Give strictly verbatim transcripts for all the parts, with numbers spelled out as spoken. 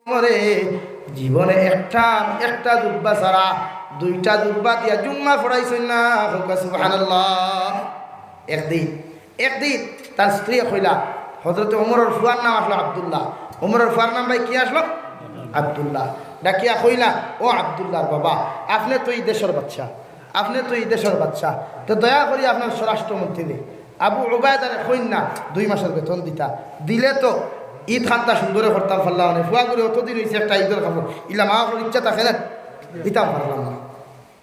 উমরে জীবনে একটা, একটা জুব্বা ছাড়া দুইটা জুব্বা দিয়া জুম্মা পড়াইছইন না। কউক্কা সুবহানাল্লাহ। একদিন, একদিন তার স্ত্রী কইলা, হযরতে উমরর ফুয়ার নাম আসলো আব্দুল্লাহ। উমরর ফুয়ার নাম ভাই কি আসলো? আব্দুল্লাহ। ডাকিয়া কইলা, "ও আব্দুল্লাহর বাবা, আপনে তো ই দেশর বাদশা, আপনে তো ই দেশর বাদশা, তো দয়া করি আপনার স্বরাষ্ট্রমন্ত্রীরে আবু উবায়দারে কইন না দুই মাসর বেতন দিতা, দিলে তো ইদ খান্তা সুন্দরে করতাম পারলাম অনে, ফুয়াগুরে অতদিন অইছে একটা ইদর কাপড়, ইলা মা বাপর ইচ্ছা থাকে না, দিতাম পারলাম না।"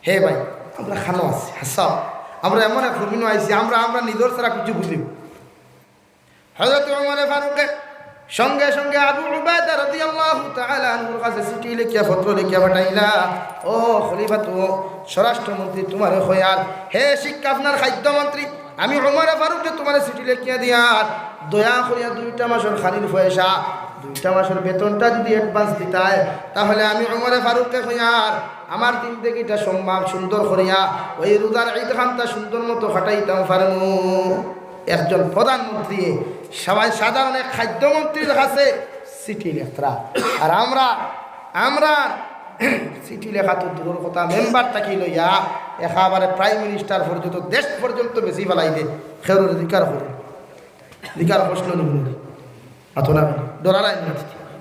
হে ভাই, আমরা খানো আছি, হাসাও, আমরা এমন এক জমিনো আইছি, আমরা, আমরা নিজর ছাড়া কিছু বুঝি না। হযরত উমরে ফারুকে সঙ্গে সঙ্গে আবু উবায়দা রাদিয়াল্লাহু তাআলা আনহুর কাছে চিঠি লেখিয়া, পত্র লেখিয়া পাঠাইলা, "ও খলিফা, তো স্বরাষ্ট্রমন্ত্রী তুমারে কইয়ার, হে শিক্ষা আপনার খাদ্যমন্ত্রী, আমি উমরে ফারুকে তুমারে চিঠি লেখিয়া দিয়ার, দয়া করিয়া দুইটা মাসর খানির পয়সা, দুইটা মাসর বেতনটা যদি অ্যাডভান্স দিতায়, তাহলে আমি উমরে ফারুকরে কইয়ার আমার জিন্দেগিটা সম্মান সুন্দর করিয়া ওই রোজার ইদ খান্তা সুন্দর মতো কাটাইতাম পারমু।" একজন প্রধানমন্ত্রী, সবাই সাধারণ এক খাদ্যমন্ত্রীর কাছে চিঠি লেখরা। আর আমরা, আমরা চিঠি লেখা তো দূরর কথা, মেম্বার থাকি লইয়া একেবারে প্রাইম মিনিস্টার পর্যন্ত, দেশ পর্যন্ত বেশি ফালাই দে। খেরোর অধিকার করে, অধিকার প্রশ্ন নিবি না। অত না, ডরালাই না।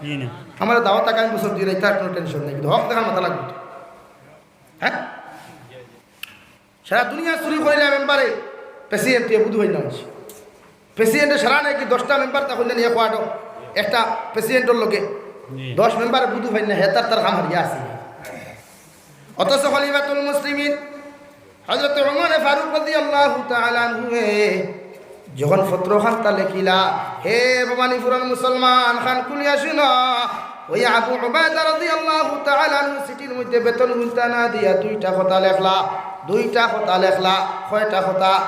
জি না। আমার দাওয়াত আগামী বছর দিয়ে এটা কোনো টেনশন নেই, কিন্তু হক দেখার মাথা লাগবে তো। হ্যাঁ, সারা দুনিয়া চুরি করিলা মেম্বারে, প্রেসিডেন্ট তুই বুধু ভাই না হচ্ছে। প্রেসিডেন্টে সারা নাকি দশটা মেম্বার তখন জানি এক ওয়ার্ডও, একটা প্রেসিডেন্টর লগে জি। দশ মেম্বার বুধু ভাই না, হে তার, তার কাম হারিয়া আছে। অথচ খলিফাতুল মুসলিমিন হযরত উমরে ফারুক রাদিয়াল্লাহু তাআলা আনহুয়ে যখন পত্র খান্তা লেখিলা, "হে ভবানীপুরর মুসলমান, খান খুলিয়া শুনো, ওই আবু উবায়দা রাদিয়াল্লাহু তাআলা আনহু চিঠির মধ্যে বেতন গুনতা না দিয়া দুইটা কথা লেখলা, দুইটা কথা লেখলা।" কয়টা কথা?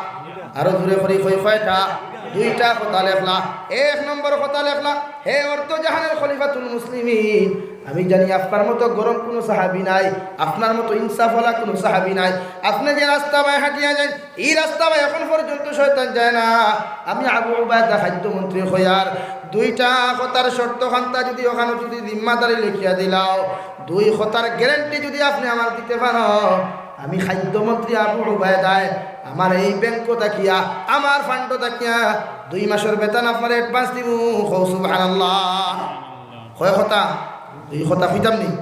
আরো জোরে করি কই, কয়টা? দুইটা কথা লেখলা। এক নম্বর কথা লেখলা, "হে অর্ধ জাহানের খলিফাতুল মুসলিমিন, আমি জানি আপনার মতো গরম কোনো সাহাবী নাই, আপনার মতো ইনসাফওয়ালা কোনো সাহাবী নাই। আপনে যে রাস্তা বায় হাঁটিয়া যাইন, ই রাস্তা বায় এখন পর্যন্ত শয়তান যায় না। আমি আবু উবায়দা খাদ্যমন্ত্রী কইয়ার দুইটা কথার শর্ত খান্তা যদি ওখানো যদি জিম্মাদারি লেখিয়া দিলাও, দুই কথার গ্যারান্টি যদি আপনে আমার দিতে পারো, আমি খাদ্যমন্ত্রী আবু উবায়দায় আমার এই ব্যাংক থাকিয়া, আমার ফান্ড থাকিয়া দুই মাসর বেতন আপনারে অ্যাডভান্স দিমু।" কও সুবহানাল্লাহ। কয় কথা? দুই কথা কইতাম নি?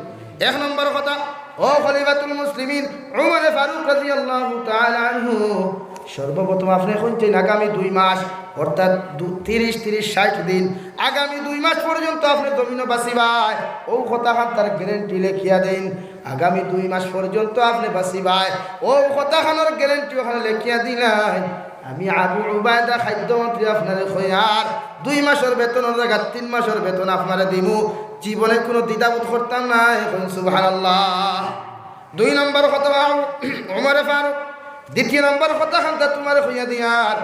এক নম্বর কথা, ও খলিফাতুল মুসলিমিন উমরে ফারুক রাদিয়াল্লাহু তাআলা আনহু, সর্বপ্রথম আপনে কইন চাইন আগামী দুই মাস, অর্থাৎ দু-, তিরিশ, তিরিশ, ষাট দিন, আগামী দুই মাস পর্যন্ত আপনে জমিনো বাঁচিবায়, ও কথা খান্তার গ্যারান্টি লেখিয়া দেইন। আগামী দুই মাস পর্যন্ত আপনে বাঁচিবায়, ও কথা খানোর গ্যারান্টি ওখানো লেখিয়া দিলাইন। আমি আবু উবায়দা খাদ্যমন্ত্রী আপনারে কইয়ার দুই মাসর বেতনর জাগাত তিন মাসর বেতন আপনারে দিমু, জীবনে কোনো দ্বিধাবোধ করতাম না। এখন সুবহানাল্লাহ। দুই নম্বর কথা, উমরে ফারুক, দ্বিতীয় নম্বর কথা খান্তা তুমারে কইয়া দিয়ার,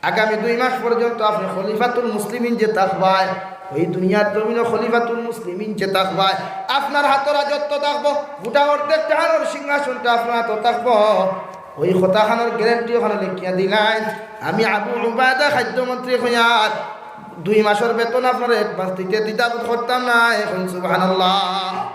আগামী দুই মাস পর্যন্ত আপনে খলিফাতুল মুসলিমিন যে থাকবায়, ওই দুনিয়ার জমিনো খলিফাতুল মুসলিমিন যে থাকবায়, আপনার হাতো রাজত্ব থাকবো, গোটা অর্ধেক জাহানোর সিংহাসনটা আপনার হাতো থাকবো। ওই কথা খানোর গ্যারান্টি ওখানো লেখিয়া দিলাইন। আমি আবু উবায়দা খাদ্যমন্ত্রী কইয়ার দুই মাসর বেতন আপনারে অ্যাডভান্স দিতে দ্বিধাবোধ করতাম না। এখন সুবহানাল্লাহ।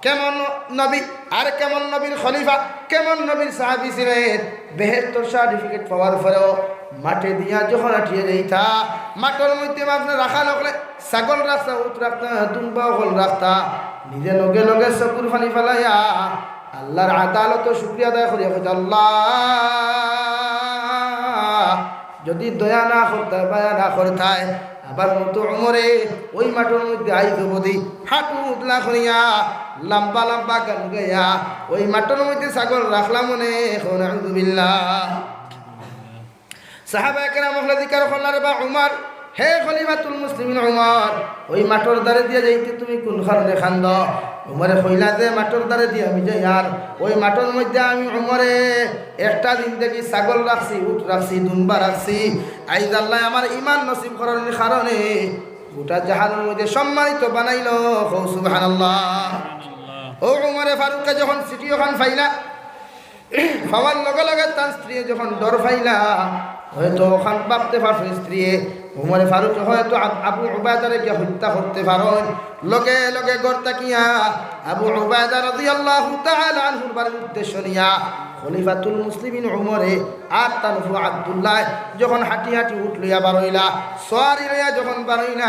কেমন নবী আর কেমন নবীর খলিফা, কেমন নবীর সাহাবী ছিলেন। বেহেশতর সার্টিফিকেট পাওয়ার পরেও মাঠে দিয়া যখন আটিয়া যাইতা, মাঠর মধ্যে আপনে রাখাল অকলে ছাগল রাখতা, উট রাখতা, দুম্বা অকল রাখতা, নিজে লগে লগে চকুর পানি ফালাইয়া আল্লাহর আদালতো শুকরিয়া আদায় করিয়া কইতা, "আল্লাহ, যদি দয়া না করতায়, মায়া না করতায়, আমার মতো উমরে ওই মাঠর মধ্যে আইজ অবধি হাঁটু উদলা করিয়া, লম্বা লম্বা গান গাইয়া, ওই মাঠর মধ্যে ছাগল রাখলাম অনে।" কও নাউজুবিল্লাহ। সাহাবায়ে কেরাম অকলে জিকার করলা, "রে বা উমর, হে খলিফাতুল মুসলিমিন উমর, ওই মাঠর ধারে দিয়া যাইতে তুমি কোন কারণে কান্দো?" উমরে কইলা যে, "মাঠর ধারে দিয়া আমি যাইয়ার, ওই মাঠর মধ্যে আমি উমরে একটা জিন্দেগি ছাগল রাখছি, উট রাখছি, দুম্বা রাখছি। আইজ আল্লায় আমার ইমান নসিব করার কারণে গোটা জাহানোর মধ্যে সম্মানিত বানাইলো।" কও সুবহানাল্লাহ। ও উমরে ফারুকে যখন চিঠি ওখান পাইলা, পাওয়ার লগে লগে তার স্ত্রী যখন ডর পাইলা, হয়তো ওখান ভাবতে পারছো স্ত্রী, উমরে ফারুক হয়তো আব-, আবু উবায়দারে গিয়া হত্যা করতে পারইন। লগে লগে ঘর থাকিয়া আবু উবায়দা রাদিয়াল্লাহু তাআলা আনহুর বাড়ির উদ্দেশ্য নিয়া খলিফাতুল মুসলিমিন উমরে আর তান ফুয়া আব্দুল্লাহ যখন হাঁটি হাঁটি উট লইয়া বারইলা, সোয়ারি লইয়া যখন বারইলা,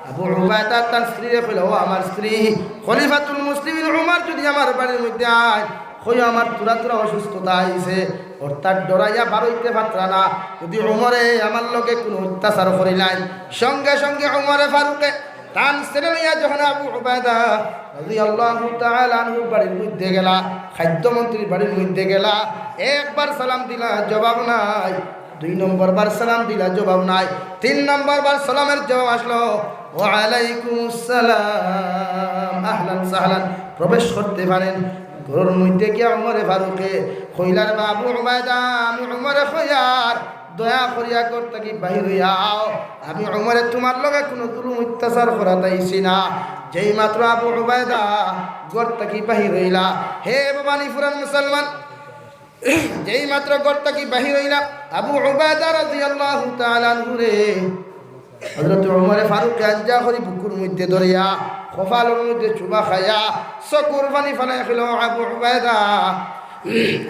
আবু উবায়দা তান স্ত্রীরে কইলা, "ও আমার স্ত্রী, খলিফাতুল মুসলিমিন উমর যদি আমার বাড়ির মধ্যে আয়, কইও আমার থুড়া থুড়া অসুস্থতা আইছে, অর্থাৎ ডরাইয়া বারইতে পাররা না, যদি উমরে আমার লগে কুনু অত্যাচার করিলাইন।" সঙ্গে সঙ্গে উমরে ফারুকে তান ছেলে লইয়া যখন আবু উবায়দা রাদিয়াল্লাহু তাআলা আনহুর বাড়ির মধ্যে গেলা, খাদ্যমন্ত্রীর বাড়ির মধ্যে গেলা, একবার সালাম দিলা, জবাব নাই। দুই নম্বর বার সালাম দিলা, জবাব নাই। তিন নম্বর বার সালামের জবাব আসলো, "ওয়ালাইকুমুস সালাম, আহলান সাহলান, প্রবেশ করতে পারেন।" ঘরর মধ্যে গিয়া উমরে ফারুকে কইলা, "রে বা আবু উবায়দা, আমি উমরে কইয়ার, দয়া করিয়া ঘর থাকি বাহির অইয়া আও। আমি উমরে তুমার লগে কুনু জুলুম অত্যাচার করাত আইছি না।" যেই মাত্র আবু উবায়দা ঘর থাকি বাহির অইলা, হে বাবা নি ফুরান মুসলমান, যেই মাত্র ঘর থাকি বাহির অইলা, আবু উবায়দা রাদিয়াল্লাহু তাআলা আনহুরে হযরত উমরে ফারুকে আঞ্জা করি বুকুর মধ্যে ধরিয়া, কপালর মধ্যে চুমা খাইয়া, চকুর পানি ফালাই কইলা, "আবু উবায়দা,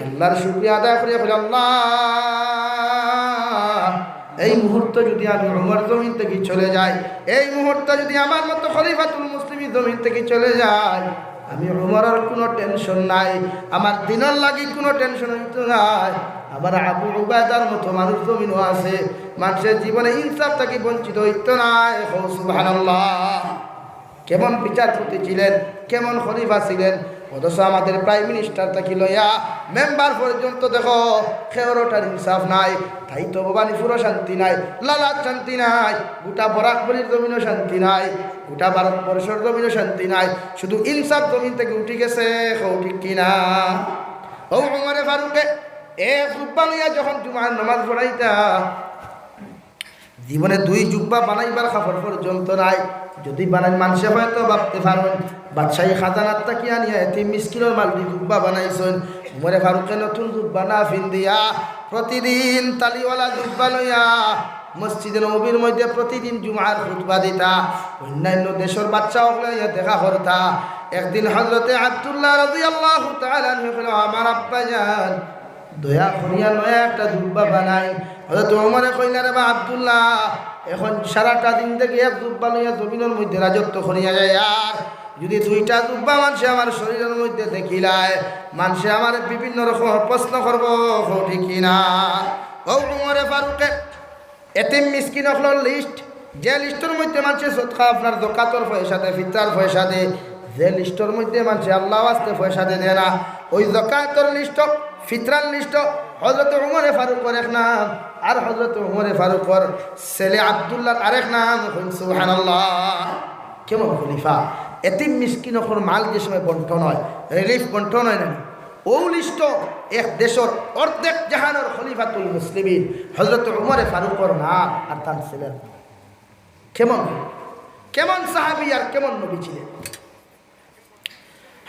আল্লাহর শুকরিয়া আদায় করি কইলা, আল্লাহ, এই মুহূর্তে যদি আমি উমর জমিন থাকি চলে যাই, এই মুহূর্তে যদি আমার মতো খলিফাতুল মুসলিমিন জমিন থাকি চলে যায়, আমি উমরর কুনু টেনশন নাই, আমার দিনর লাগি কুনু টেনশন অইতো নায়। আমার আবু উবায়দার মতো মানুষ জমিনো আছে, মানষে জীবনে ইনসাফ থাকি বঞ্চিত অইতো নায়।" কও সুবহানাল্লাহ। কেমন বিচারপতি ছিলেন, কেমন খলিফা ছিলেন, অথচ আমাদের প্রাইম মিনিস্টার থাকি লইয়া মেম্বার পর্যন্ত দেখো, কেউরটার ইনসাফ নাই। তাই তো বাবা নি ফুরো শান্তি নাই, লালাত শান্তি নাই, গোটা বরাক ভ্যালির জমিনো শান্তি নাই, গোটা ভারতবর্ষর জমিনো শান্তি নাই, শুধু ইনসাফ জমিন থাকি উঠি গেছে। কও ঠিক কিনা? ও উমরে ফারুকে এক জুব্বা লইয়া যখন জুমার নামাজ পড়াইতা, জীবনে দুই জুব্বা বানাইবার কাপড় পর্যন্ত নাই। যদি বানাইন, মানষে হয়তো ভাবতে পারইন, বাদশাহী খাজানাত থাকি আনিয়া এতিম মিসকিনর মাল দি জুব্বা বানাইছইন। উমরে ফারুকে নতুন জুব্বা না ফিন্দিয়া প্রতিদিন তালিওয়ালা জুব্বা লইয়া মসজিদে নববীর মধ্যে প্রতিদিন জুমার খুতবা দিতা। অন্যান্য দেশর বাদশা অকলে আইয়া দেখা করতা। একদিন হযরতে আব্দুল্লাহ রাদিয়াল্লাহু তাআলা আনহু কইলা, "আমার আব্বাজান, দয়া করিয়া নয়া একটা জুব্বা বানাইন।" হযরত উমরে কইলা, "রে বা আব্দুল্লাহ, এখন সারাটা জিন্দেগি এক জুব্বা লইয়া জমিনর মধ্যে রাজত্ব করিয়া যাইয়ার, যদি দুইটা জুব্বা মানষে আমার শরীরর মধ্যে দেখিলায়, মানষে আমারে বিভিন্ন রকম প্রশ্ন করবো।" কও ঠিক কিনা? ও উমরে ফারুকে এতিম মিসকিন অকলর লিস্ট, যে লিস্টর মধ্যে মানষে সদকা আপনার জকাতর পয়সা দেয়, ফিতরার পয়সা দেয়, যে লিস্টর মধ্যে মানষে আল্লাহ ওয়াস্তে পয়সা দেয়, দেয় না, ওই জকাতর লিস্ট, ফিতরার লিস্ট, হযরত উমরে ফারুকর এক নাম, আর হযরত উমরে ফারুকর ছেলে আব্দুল্লাহর আরেক নাম। কইন সুবহানাল্লাহ। কেমন খলিফা? এতিম মিসকিন অকলর মাল যে সময় বন্টন হয়, রিলিফ বন্টন হয় না, ও লিস্ট এক দেশর অর্ধেক জাহানর খলিফাতুল মুসলিমিন হযরত উমরে ফারুকর নাম আর তান ছেলের নাম। কেমন, কেমন সাহাবী আর কেমন নবী ছিলেন?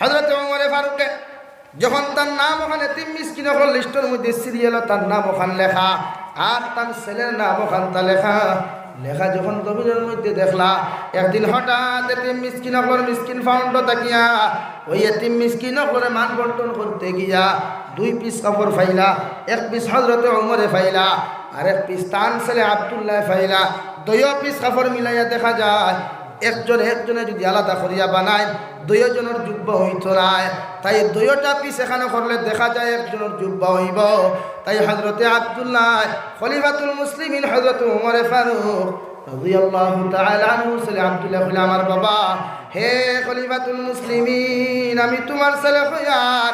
হযরত উমরে ফারুকে যখন তার নাম ওখানে এতিম মিসকিন অকলর লিস্টর মধ্যে সিরিয়ালো তার নাম ওখান লেখা, আর তার ছেলের নাম ওখানতা লেখা, লেখা যখন জমিনর মধ্যে দেখলা, একদিন হঠাৎ এতিম মিসকিন অকলর মিসকিন ফাউন্ড থাকিয়া ওই এতিম মিসকিন অকলরে মাল বন্টন করতে গিয়া দুই পিস কাপড় পাইলা, এক পিস হযরতে উমরে পাইলা, আর এক পিস তান ছেলে আব্দুল্লাহ পাইলা। দুইও পিস কাপড় মিলাইয়া দেখা যায় একজন একজনে যদি আলাদা করিয়া বানাইন, দুইও জনর জুব্বা অইতো নায়। তাই দুইওটা পিস এখানো করলে দেখা যায় একজনর জুব্বা অইবো। তাই হযরতে আব্দুল্লাহ, খলিফাতুল মুসলিমিন হযরত উমরে ফারুক রাদিয়াল্লাহু তাআলা আনহু ছেলে আব্দুল্লাহ কইলা, "আমার বাবা, হে খলিফাতুল মুসলিমিন, আমি তুমার ছেলে কইয়ার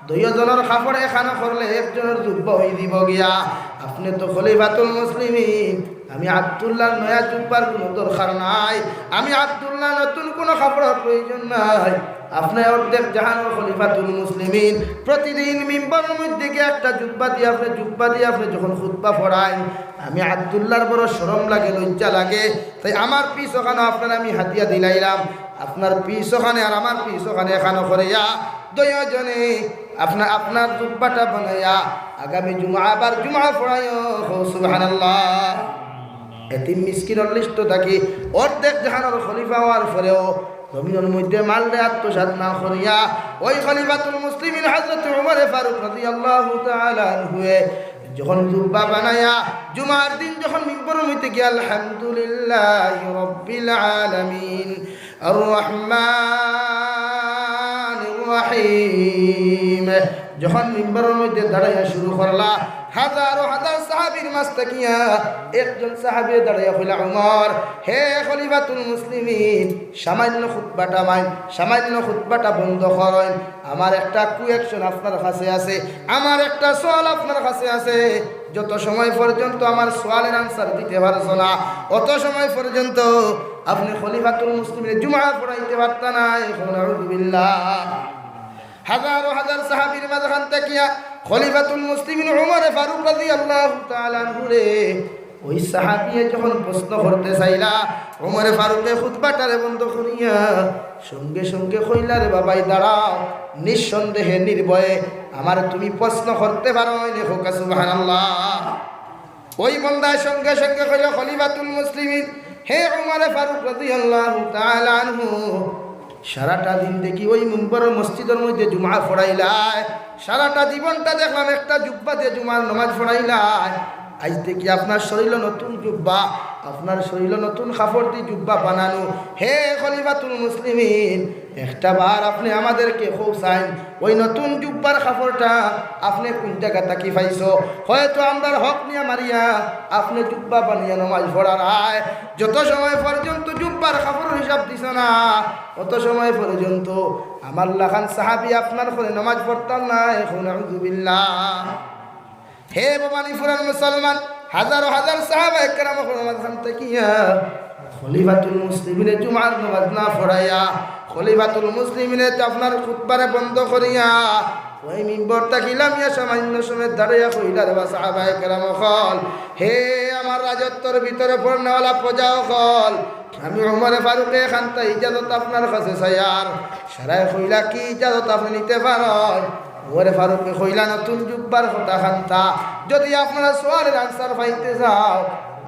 দুইও জনর কাপড় এখানো করলে একজনর জুব্বা অই দিবো গিয়া। আপনে তো খলিফাতুল মুসলিমিন, আমি আব্দুল্লাহর নয়া জুব্বার কুনু দরকার নাই, আমি আব্দুল্লাহর নতুন কুনু কাপড়র প্রয়োজন নাই। আপনে অর্ধেক জাহানর খলিফাতুল মুসলিমিন, প্রতিদিন মিম্বরর মধ্যে গিয়া একটা জুব্বা দিয়া আপনে, জুব্বা দিয়া আপনে যখন খুতবা পড়াইন, আমি আব্দুল্লাহর বড় শরম লাগে, লজ্জা লাগে। তাই আমার পিস ওখানো আপনারে আমি হাদিয়া দিলাইলাম, আপনার পিস ওখানে আর আমার পিস ওখানে এখানো করিয়া দুইও জনে আপনার, আপনার জুব্বাটা বানাইয়া আগামী জুমা আবার জুমা পড়াইও।" কও সুবহানাল্লাহ। এতিম মিসকিনর লিস্ট থাকি অর্ধেক জাহানর খলিফা অওয়ার পরেও জমিনর মধ্যে মালরে আত্মসাৎ না করিয়া ওই খলিফাতুল মুসলিমিন হযরত উমরে ফারুক রাদিয়াল্লাহু তাআলা আনহুয়ে যখন জুব্বা বানাইয়া জুমার দিন যখন মিম্বরর মধ্যে গিয়া আলহামদুলিল্লাহি রাব্বিল আলামিন আর রহমানির রহিম যখন মিম্বরর মধ্যে দাঁড়াইয়া শুরু করলা, হাজারো হাজার সাহাবীর মাঝ থাকিয়া একজন সাহাবী দাঁড়াইয়া কইলা, "উমর, হে খলিফাতুল মুসলিমিন, সামান্য খুতবাটা মাইন, সামান্য খুতবাটা বন্ধ করইন। আমার একটা কোয়েকশন আপনার কাছে আছে, আমার একটা সওয়াল আপনার কাছে আছে। যত সময় পর্যন্ত আমার সওয়ালের আনসার দিতে পারছো না, অত সময় পর্যন্ত আপনি খলিফাতুল মুসলিমিনে জুমা পড়াইতে পারতা না।" এখন নাউজুবিল্লাহ। হাজারো হাজার সাহাবীর মাঝখান থাকিয়া খলিফাতুল মুসলিমিন উমরে ফারুক রাদিয়াল্লাহু তাআলা আনহুরে ওই সাহাবিয়ে যখন প্রশ্ন করতে চাইলা, উমরে ফারুকে খুতবাটারে বন্ধ করিয়া সঙ্গে সঙ্গে কইলা, "রে বাবাই, দাঁড়াও, নিঃসন্দেহে নির্ভয়ে আমার তুমি প্রশ্ন করতে পারো।" এনে হোক সুবহানাল্লাহ। ওই বন্দায় সঙ্গে সঙ্গে কইল, "খলিফাতুল মুসলিমিন, হে উমরে ফারুক রাদিয়াল্লাহু তাআলা আনহু, সারাটা দিন দেখি ওই মিম্বরর মসজিদর মধ্যে জুমা পড়াইলায়, সারাটা জীবনটা দেখলাম একটা জুব্বা দিয়া জুমার নামাজ পড়াইলায়। আইজ দেখি আপনার শরীলো নতুন জুব্বা, আপনার শরীলো নতুন কাপড় দি জুব্বা বানানো। হে খলিফাতুল মুসলিমিন, একটা বার আপনি আমাদেরকে কউছাইন, ওই নতুন জুব্বার কাপড়টা আপনি কোন জাগা থাকি পাইছো? হয়তো আমরার হক নিয়া মারিয়া আপনি জুব্বা বানাইয়া নামাজ পড়ার আয়, যত সময় পর্যন্ত জুব্বার কাপড়র হিসাব দিছো না, অত সময় পর্যন্ত আমার লাখান সাহাবী আপনার ঘরে নামাজ পড়তাম না।" এখন নাউজুবিল্লাহ। হে ভবানীপুরর মুসলমান, হাজারো হাজার সাহাবা একরাম অকলর মাঝখান থাকিয়া খলিফাতুল মুসলিমিনে জুমার নামাজ না পড়াইয়া, খলিফাতুল মুসলিমিনে তো আপনার খুতবারে বন্ধ করিয়া, ওই মিম্বর থাকি লামিয়া সামান্য সময় দাঁড়াইয়া কইলা, "রে বা সাহাবা একরাম অকল, হে আমার রাজত্বর ভিতরে পড়নেওয়ালা প্রজা অকল, আমি উমরে ফারুকে এখানতা ইজাজত আপনার কাছে চাইয়ার।" সারায় কইলা, "কি ইজাজত আপনি নিতে পারইন?" উমরে ফারুকে কইলা, "নতুন জুব্বার কথা খানতা, যদি আপনারা সওয়ালের আনসার পাইতে চাও,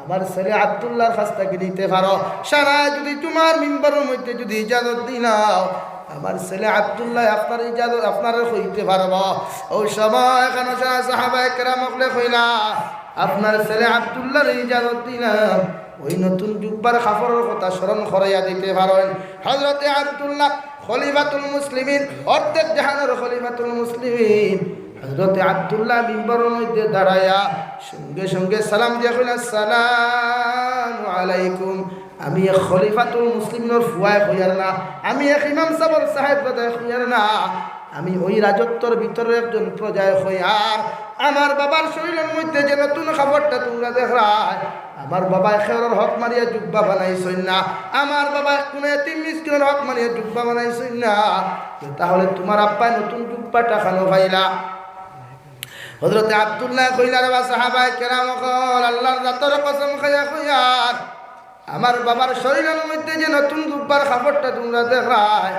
আমার ছেলে আব্দুল্লাহর কাছ থাকি নিতে পারো। সারায় যদি জুমার মিম্বরর মধ্যে যদি ইজাজত দিলাও, আমার ছেলে আব্দুল্লাহ আপনার ইজাজত আপনারে কইতে পারবো।" ওই সময় এখানো সারা সাহাবা একরাম অকলে কইলা, "আপনার ছেলে আব্দুল্লাহরে ইজাজত দিলাম, ওই নতুন জুব্বার কাপড়র কথা স্মরণ করাইয়া দিতে পারইন।" হযরতে আব্দুল্লাহ খলিফাতুল মুসলিমিন, অর্ধেক জাহানর খলিফাতুল মুসলিমিন, হযরতে আব্দুল্লাহ মিম্বরর মধ্যে দাঁড়াইয়া সঙ্গে সঙ্গে সালাম দিয়া কইলা, "আসসালামু আলাইকুম।" আমি এক খলিফাতুল মুসলিমিনর ফুয়ায় কইয়ার না, আমি এক ইমাম সাবর সাহেব দাদায় কইয়ার না, আমি ওই রাজত্বর ভিতরে একজন প্রজায় কইয়ার। আমার বাবার শরীরর মধ্যে যে নতুন কাপড়টা তুমরা দেখরায়, আমার বাবায় কেউরর হক মারিয়া জুব্বা বানাইছইন না, আমার বাবায় কুনু এতিম মিসকিনর হক মারিয়া জুব্বা বানাইছইন না। তে তাহলে তুমার আব্বায় নতুন জুব্বাটা খানো পাইলা? হযরতে আব্দুল্লাহ কইলা, "রে বা সাহাবায়ে কেরাম অকল, আল্লাহর জাতর কসম খাইয়া কইয়ার, আমার বাবার শরীরর মধ্যে যে নতুন জুব্বার কাপড়টা তুমরা দেখরায়,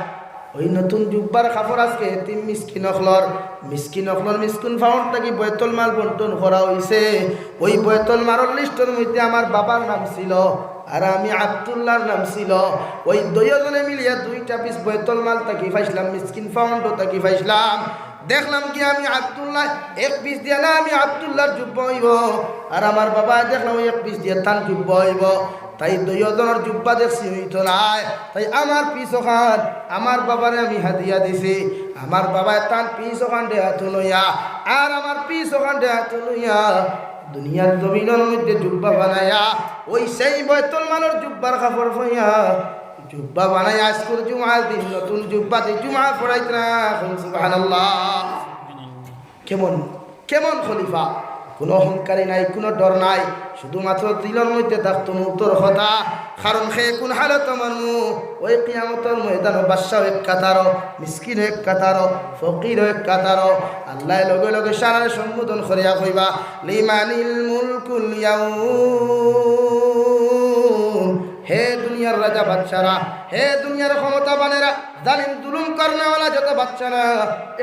ওই নতুন জুব্বার কাপড় আজকে এতিম মিসকিন অকলর, মিসকিন অকলর মিসকিন ফাউন্ড থাকি বয়তুল মাল বন্টন করা অইছে। ওই বয়তুল মালর লিস্টর মধ্যে আমার বাবার নাম ছিল, আর আমি আব্দুল্লাহর নাম ছিল। ওই দুইওজনে মিলিয়া দুইটা পিস বয়তুল মাল থাকি পাইছলাম, মিসকিন ফাউন্ড থাকি পাইছলাম।" দেখলাম কি আমি আব্দুল্লাহ এক পিস দিয়া না আমি আব্দুল্লাহর জুব্বা অইবো, আর আমার বাবায় দেখলাম ওই এক পিস দিয়া তান জুব্বা অইবো। তাই দুইওজনর জুব্বা দেখছি অইতো নায়, তাই আমার পিস অখান আমার বাবারে আমি হাদিয়া দিছি। আমার বাবায় তান পিস অখান দেহাত লইয়া, আর আমার পিস অখান দেহাত লইয়া, দুনিয়ার জমিনর মধ্যে জুব্বা বানাইয়া, ওই সেই বয়তুল মালর জুব্বার কাপড় পাইয়া জুব্বা বানাই আজকুর জুমার দিন নতুন জুব্বা দি জুমা পড়াইতরা। এখন সুবহানাল্লাহ। কেমন, কেমন খলিফা? কুনু অহংকারী নাই, কুনু ডর নাই, শুধুমাত্র দিলর মধ্যে থাকতো মউতর কথা। কারণ হে কুন হালত মারমু, ওই কিয়ামতর ময়দানো বাদশাও এক কাতারো, মিসকিনও এক কাতারো, ফকিরও এক কাতারো। আল্লায় লগে লগে সারারে সম্বোধন করিয়া কইবা, "লিমানিল মুলকুল ইয়াউম।" হে দুনিয়ার রাজা বাদশারা, হে দুনিয়ার ক্ষমতাবানেরা, জালিম জুলুম করনেওয়ালা যত বাচ্চা না,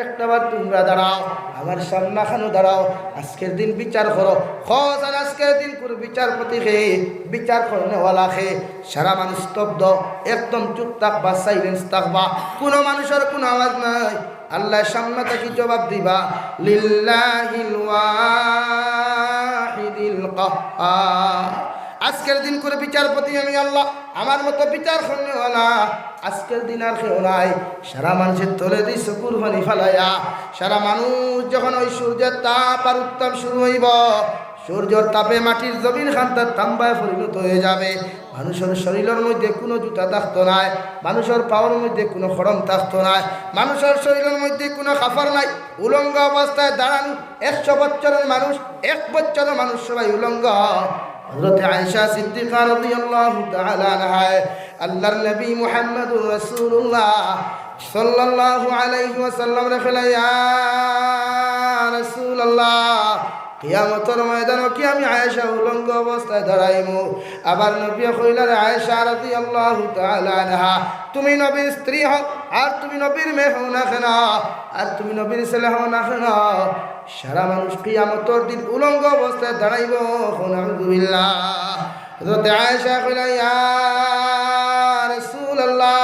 একটা বার তুমরা দাঁড়াও, আমার সামনাখানো দাঁড়াও, আজকের দিন বিচার করো। খোদার আজকের দিন কুর বিচারপতি কে, বিচার করনেওয়ালা কে? সারা মানুষ স্তব্ধ, একদম চুপ থাকবা, silence থাকবা, কুনু মানুষর কুনু আওয়াজ নাই। আল্লায় সামনে থাকি জবাব দিবা, লিল্লাহিল ওয়াহিদিল কাহহার। আজকের দিন কুর বিচারপতি আমি আল্লাহ, আমার মতো বিচার করনেওয়ালা আজকের দিন আর কেউ নাই। সারা মানুষের তলেদি চকুর পানি ফালাইয়া, সারা মানুষ যখন ওই সূর্যের তাপ আর উত্তাপ শুরু অইবো, সূর্যর তাপে মাটির জমিন খান্তা তাম্বায় পরিণত অইযাবে। মানুষর শরীলর মধ্যে কুনু জুতা থাকতো নায়, মানুষর পাওর মধ্যে কুনু খড়ম থাকতো নায়, মানুষর শরীলর মধ্যে কুনু কাপড় নাই, উলঙ্গ অবস্থায় দাঁড়ানো। একশো বছরর মানুষ, এক বছরর মানুষ সবাই উলঙ্গ। হযরতে আয়েশা সিদ্দিকা রাদিয়াল্লাহু তাআলা আনহায় আল্লাহর নবী মুহাম্মাদুর রাসূলুল্লাহ সাল্লাল্লাহু আলাইহি ওয়াসাল্লামরে কইলা, ইয়া রাসূলুল্লাহ, কিয়ামতর ময়দানো কি আমি আয়েশা উলঙ্গ অবস্থায় দাঁড়াইমু? আবার নবীয়ে কইলা, রে আয়েশা রাদিয়াল্লাহু তাআলা আনহা, তুমি নবীর স্ত্রী হও, আর তুমি নবীর মেয়ে হও না কেন, আর তুমি নবীর ছেলে হও না কেন, সারা মানুষ কিয়ামতর দিন উলঙ্গ অবস্থায় দাঁড়াইবো। নাউজুবিল্লাহ। হযরতে আয়েশা কইলা, ইয়া রাসূলুল্লাহ,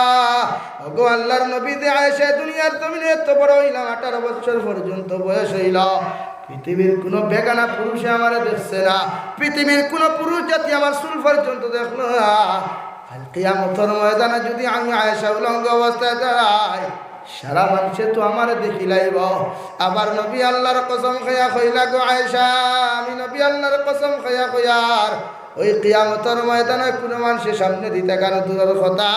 ওগো আল্লাহর নবী, যে আয়েশা দুনিয়ার জমিনে এত বড় অইলাম, আঠারো বছর পর্যন্ত বয়স অইলো, পৃথিবীর কুনু বেগানা পুরুষে আমারে দেখছে না, পৃথিবীর কুনু পুরুষ জাতি আমার চুল পর্যন্ত দেখলো না। কাল কিয়ামতর ময়দানে যদি আমি আয়েশা উলঙ্গ অবস্থায় দাঁড়াই, সারা মানুষে তো আমারে দেখিলাইবো। আবার নবী আল্লাহর কসম খাইয়া কইলা, গো আয়েশা, আমি নবী আল্লাহর কসম খাইয়া কইয়ার, ওই কিয়ামতর ময়দানে কুনু মানুষে সামনেদি তাকানো দূরর কথা,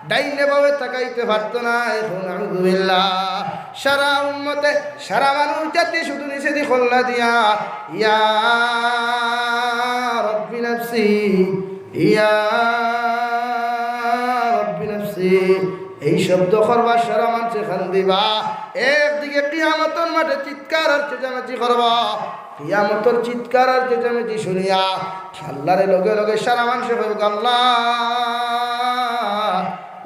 ডাইনে বামে তাকাইতে পারতো নায়। নাউজুবিল্লাহ। সারা উম্মতে, সারা মানুষ জাতি শুধু নিচেদি কল্লা দিয়া, ইয়া রাব্বি নাফসি, ইয়া রাব্বি নাফসি, এই শব্দ করবা, সারা মানুষে কান্দিবা। একদিকে কিয়ামতর মাঠে চিৎকার আর চেঁচামেচি করবা, কিয়ামতর চিৎকার আর চেঁচামেচি শুনিয়া আল্লাহরে লগে লগে সারা মানুষে কইবো, আল্লাহ,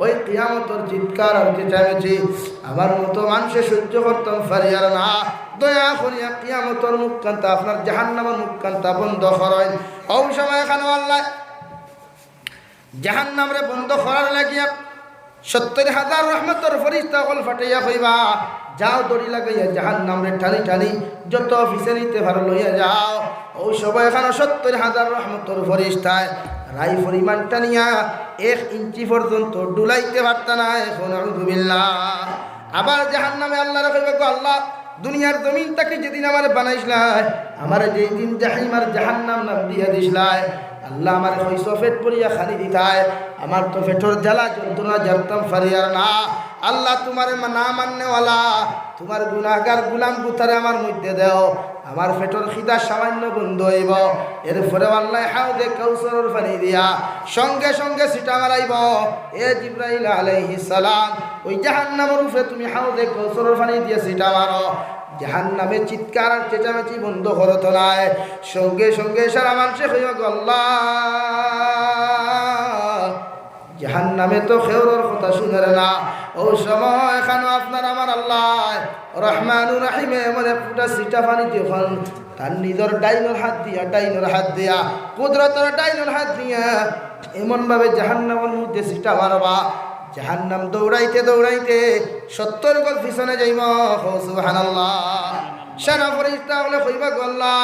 ওই কিয়ামতর চিৎকার আর চেঁচামেচি আমার মতো মানুষে সহ্য করতাম পারিয়ার না। দয়া করিয়া কিয়ামতর মুখ খান্তা, আপনার জাহান্নামর মুখ খান্তা বন্ধ করইন। ওই সময় এখানো আল্লাহ জাহান্নামরে বন্ধ করার লাগিয়া সত্তর হাজার রহমতর ফিরিস্তা অকল পাঠাইয়া কইবা, যাও দড়ি লাগাইয়া জাহান্নামরে টানি টানি যত পিছে নিতে পারো লইয়া যাও। ওই সময় এখানো সত্তর হাজার রহমতর ফিরিস্তায় রাই পরিমাণ টানিয়া এক ইঞ্চি পর্যন্ত ডুলাইতে পারতা নায়। নাউজুবিল্লাহ। আবার জাহান্নামে আল্লাহরে কইবা, গো আল্লাহ, দুনিয়ার জমিন থাকি যেদিন আমারে বানাইছলায়, আমারে যেই দিন জাহিম আর জাহান্নাম নাম দিয়া দিছলায়, আল্লাহ আমারে কইছো পেট ভরিয়া খানি দিতায়, আমার তো পেটর জ্বালা যন্ত্রণা জারতাম পারিয়ার না। আল্লাহ, তুমারে মা-, না মাননেওয়ালা, তুমার গুনাহগার গুলাম গুতারে আমার মধ্যে দেও, আমার পেটর খিদা সামান্য বন্ধ অইবো। এরপরে আল্লাহ হাউজে কাউসারর পানি দিয়া সঙ্গে সঙ্গে ছিটা মারাইবো, এ জিব্রাইল আলাইহিস সালাম, ওই জাহান্নামর উপরে তুমি হাউজে কাউসারর পানি দিয়া ছিটা মারো। জাহান্নামে চিৎকার আর চেঁচামেচি বন্ধ করতো নায়। সঙ্গে সঙ্গে সারা মানুষে কইবা, গো আল্লাহ, জাহান্নামে তো কেউরর কথা শুনের না। ওই সময় এখানো আপনার আমার আল্লাহ রহমানুর রহিমে এমন এক ফুটা ছিটা পানি যখন তার নিজর ডাইনর হাত দিয়া, ডাইনর হাত দিয়া, কুদরতর ডাইনর হাত দিয়া এমন ভাবে জাহান্নামর মধ্যে ছিটা মারবা, জাহান্নাম দৌড়াইতে দৌড়াইতে সত্তর গজ পিছনে যাইবো। কও সুবহানাল্লাহ। সারা ফিরিস্তা অকলে কইবা, গো আল্লাহ,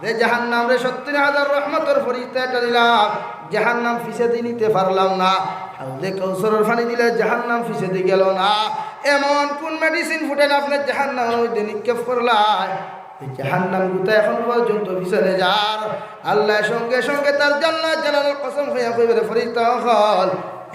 যে জাহান্নামরে সত্তর হাজার রহমতর ফিরিস্তায় টানিলাম, জাহান্নাম পিছেদি নিতে পারলাম না। হাউজে কাউসারর পানি দিলে জাহান্নাম পিছেদি গেল না। এমন কোন মেডিসিন ফুটাইন আপনে জাহান্নামর মধ্যে নিক্ষেপ করলায়? এই জাহান্নাম গুতা এখন পর্যন্ত পিছনে যার। আল্লাহ সঙ্গে সঙ্গে তার জাল্লা জালালর কসম খাইয়া কইবা, রে ফিরিস্তা অকল,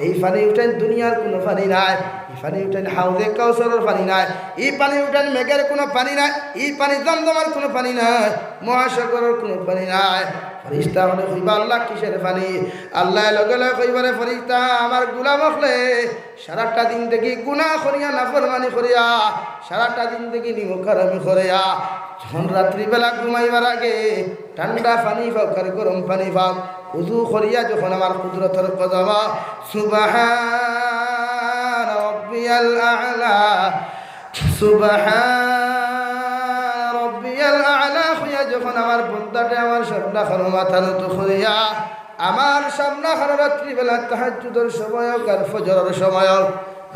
এই পানি উঠাইন দুনিয়ার কুনু পানি নায়, এই পানি উঠাইন হাউজে কাউসারর পানি নায়, এই পানি উঠাইন মেঘর কুনু পানি নায়, এই পানি জমজমর কুনু পানি নায়, মহাসাগরর কুনু পানি নায়। ফিরিস্তা অকলে কইবা, আল্লাহ, কিসের পানি? আল্লাহ লগে লগে কইবা, রে ফিরিস্তা, আমার গুলাম অকলে সারাটা জিন্দেগি গুনাহ করিয়া, নাফরমানি করিয়া, সারাটা জিন্দেগি নিমকহারামি করিয়া, যখন রাত্রিবেলা ঘুমাইবার আগে ঠান্ডা পানি পাউক আর গরম পানি পাউক, উজু করিয়া যখন আমার কুদরতর কদমো সুবহান রব্বিয়াল আ'লা, সুবহান রব্বিয়াল আ'লা কইয়া যখন আমার বন্দাটায় আমার সামনাখানো মাথা নত করিয়া, আমার সামনাখানো রাত্রিবেলা তাহাজ্জুদর সময় অউক আর ফজরর সময় অউক,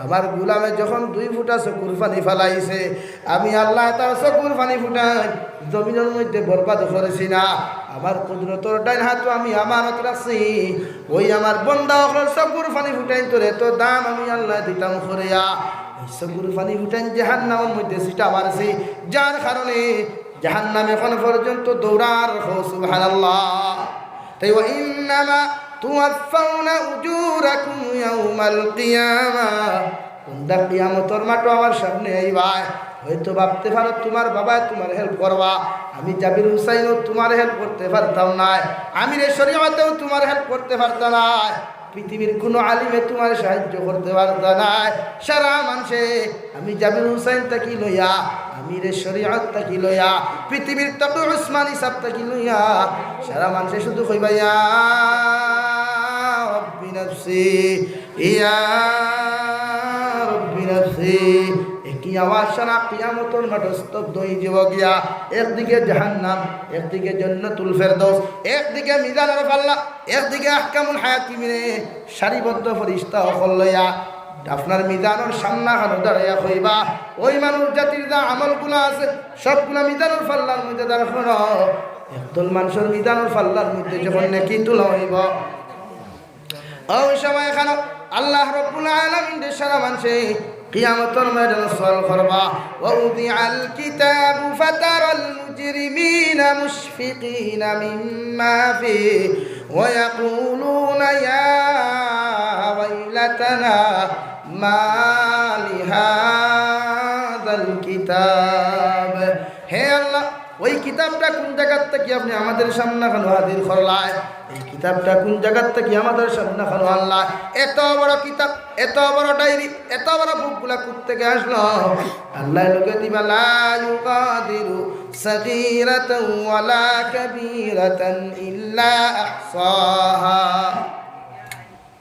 আমার গুলামে যখন দুই ফুটা চকুর পানি ফালাইছে, আমি আল্লায় তার চকুর পানি ফুটাইন জমিনর মধ্যে বরবাদ করছি না। আমার কুদরতর ডাইন হাতো আমি আমানত রাখছি, ওই আমার বন্দা অকলর চকুর পানি ফুটাইনতর এত দাম আমি আল্লায় দিতাম করিয়া। ওই চকুর পানি ফুটাইন জাহান্নামর মধ্যে ছিটা মারছি, যার কারণে জাহান্নাম এখন পর্যন্ত দৌড়ার। কও সুবহানাল্লাহ। তাই ওয়া ইন্নামা তুওয়াফফাউনা উজুরাকুম ইয়াউমাল কিয়ামা। বন্দা কিয়ামতর মাঠো আমার সামনে আইবায়, হয়তো ভাবতে পারো তুমার বাবায় তুমার help করবা, আমি জাবির হুসাইনও তুমার help করতে পারতাম নায়, আমিরে শরীয়তেও তুমার help করতে পারতা নায়, পৃথিবীর কুনু আলিমে তুমার সাহায্য করতে পারতা নায়। সারা মানষে আমি জাবির হুসাইন থাকি লইয়া, আমিরে শরীয়ত থাকি লইয়া, পৃথিবীর তকি উসমানী সাব থাকি লইয়া, সারা মানষে শুধু কইবা, "ইয়া রব্বি নাফসি, ইয়া রব্বি নাফসি।" একই আওয়াজ সারা কিয়ামতর মাঠো স্তব্ধ অইযিবো গিয়া। একদিকে জাহান্নাম, একদিকে জান্নাতুল ফেরদৌস, একদিকে মিজানুল ফাল্লা, একদিকে আহকামুল হাকিমিনে সারিবদ্ধ ফিরিস্তা অকল লইয়া আপনার মিজানর সামনাখানো দাঁড়াইয়া কইবা, ওই মানুষ জাতির যা আমলগুলা আছে, সবগুলা মিজানর ফাল্লার মধ্যে দাঁড় করো। একদল মানষর মিজানর ফাল্লার মধ্যে যখন নেকি তুলা অইবো, ওই সময়খানো আল্লাহ রব্বুল আলামিনরে সারা মানষে কিয়ামতর ময়দানো সুয়াল করবা, "ওয়া উদিআল কিতাবু ফাতারাল মুজরিমিনা মুশফিকিনা মিম্মা ফিহি ওয়া ইয়াকুলুনা ইয়া ওয়াইলাতানা মা লিহাযাল কিতাব।" হে আল্লাহ, ওই কিতাবটা কুন জাগাত থাকি আপনে আমাদের সামনাখানো হাজির করলায়? এই কিতাবটা কুন জাগাত থাকি আমাদের সামনাখানো আনলায়? এত বড় কিতাব, এত বড় ডায়েরি, এত বড় বুকগুলা কুত্থেকে আসলো? আল্লায় লগে দিবা, "লা ইউগাদিরু সাগীরাতান ওয়ালা কাবীরাতান ইল্লা আহসাহা।"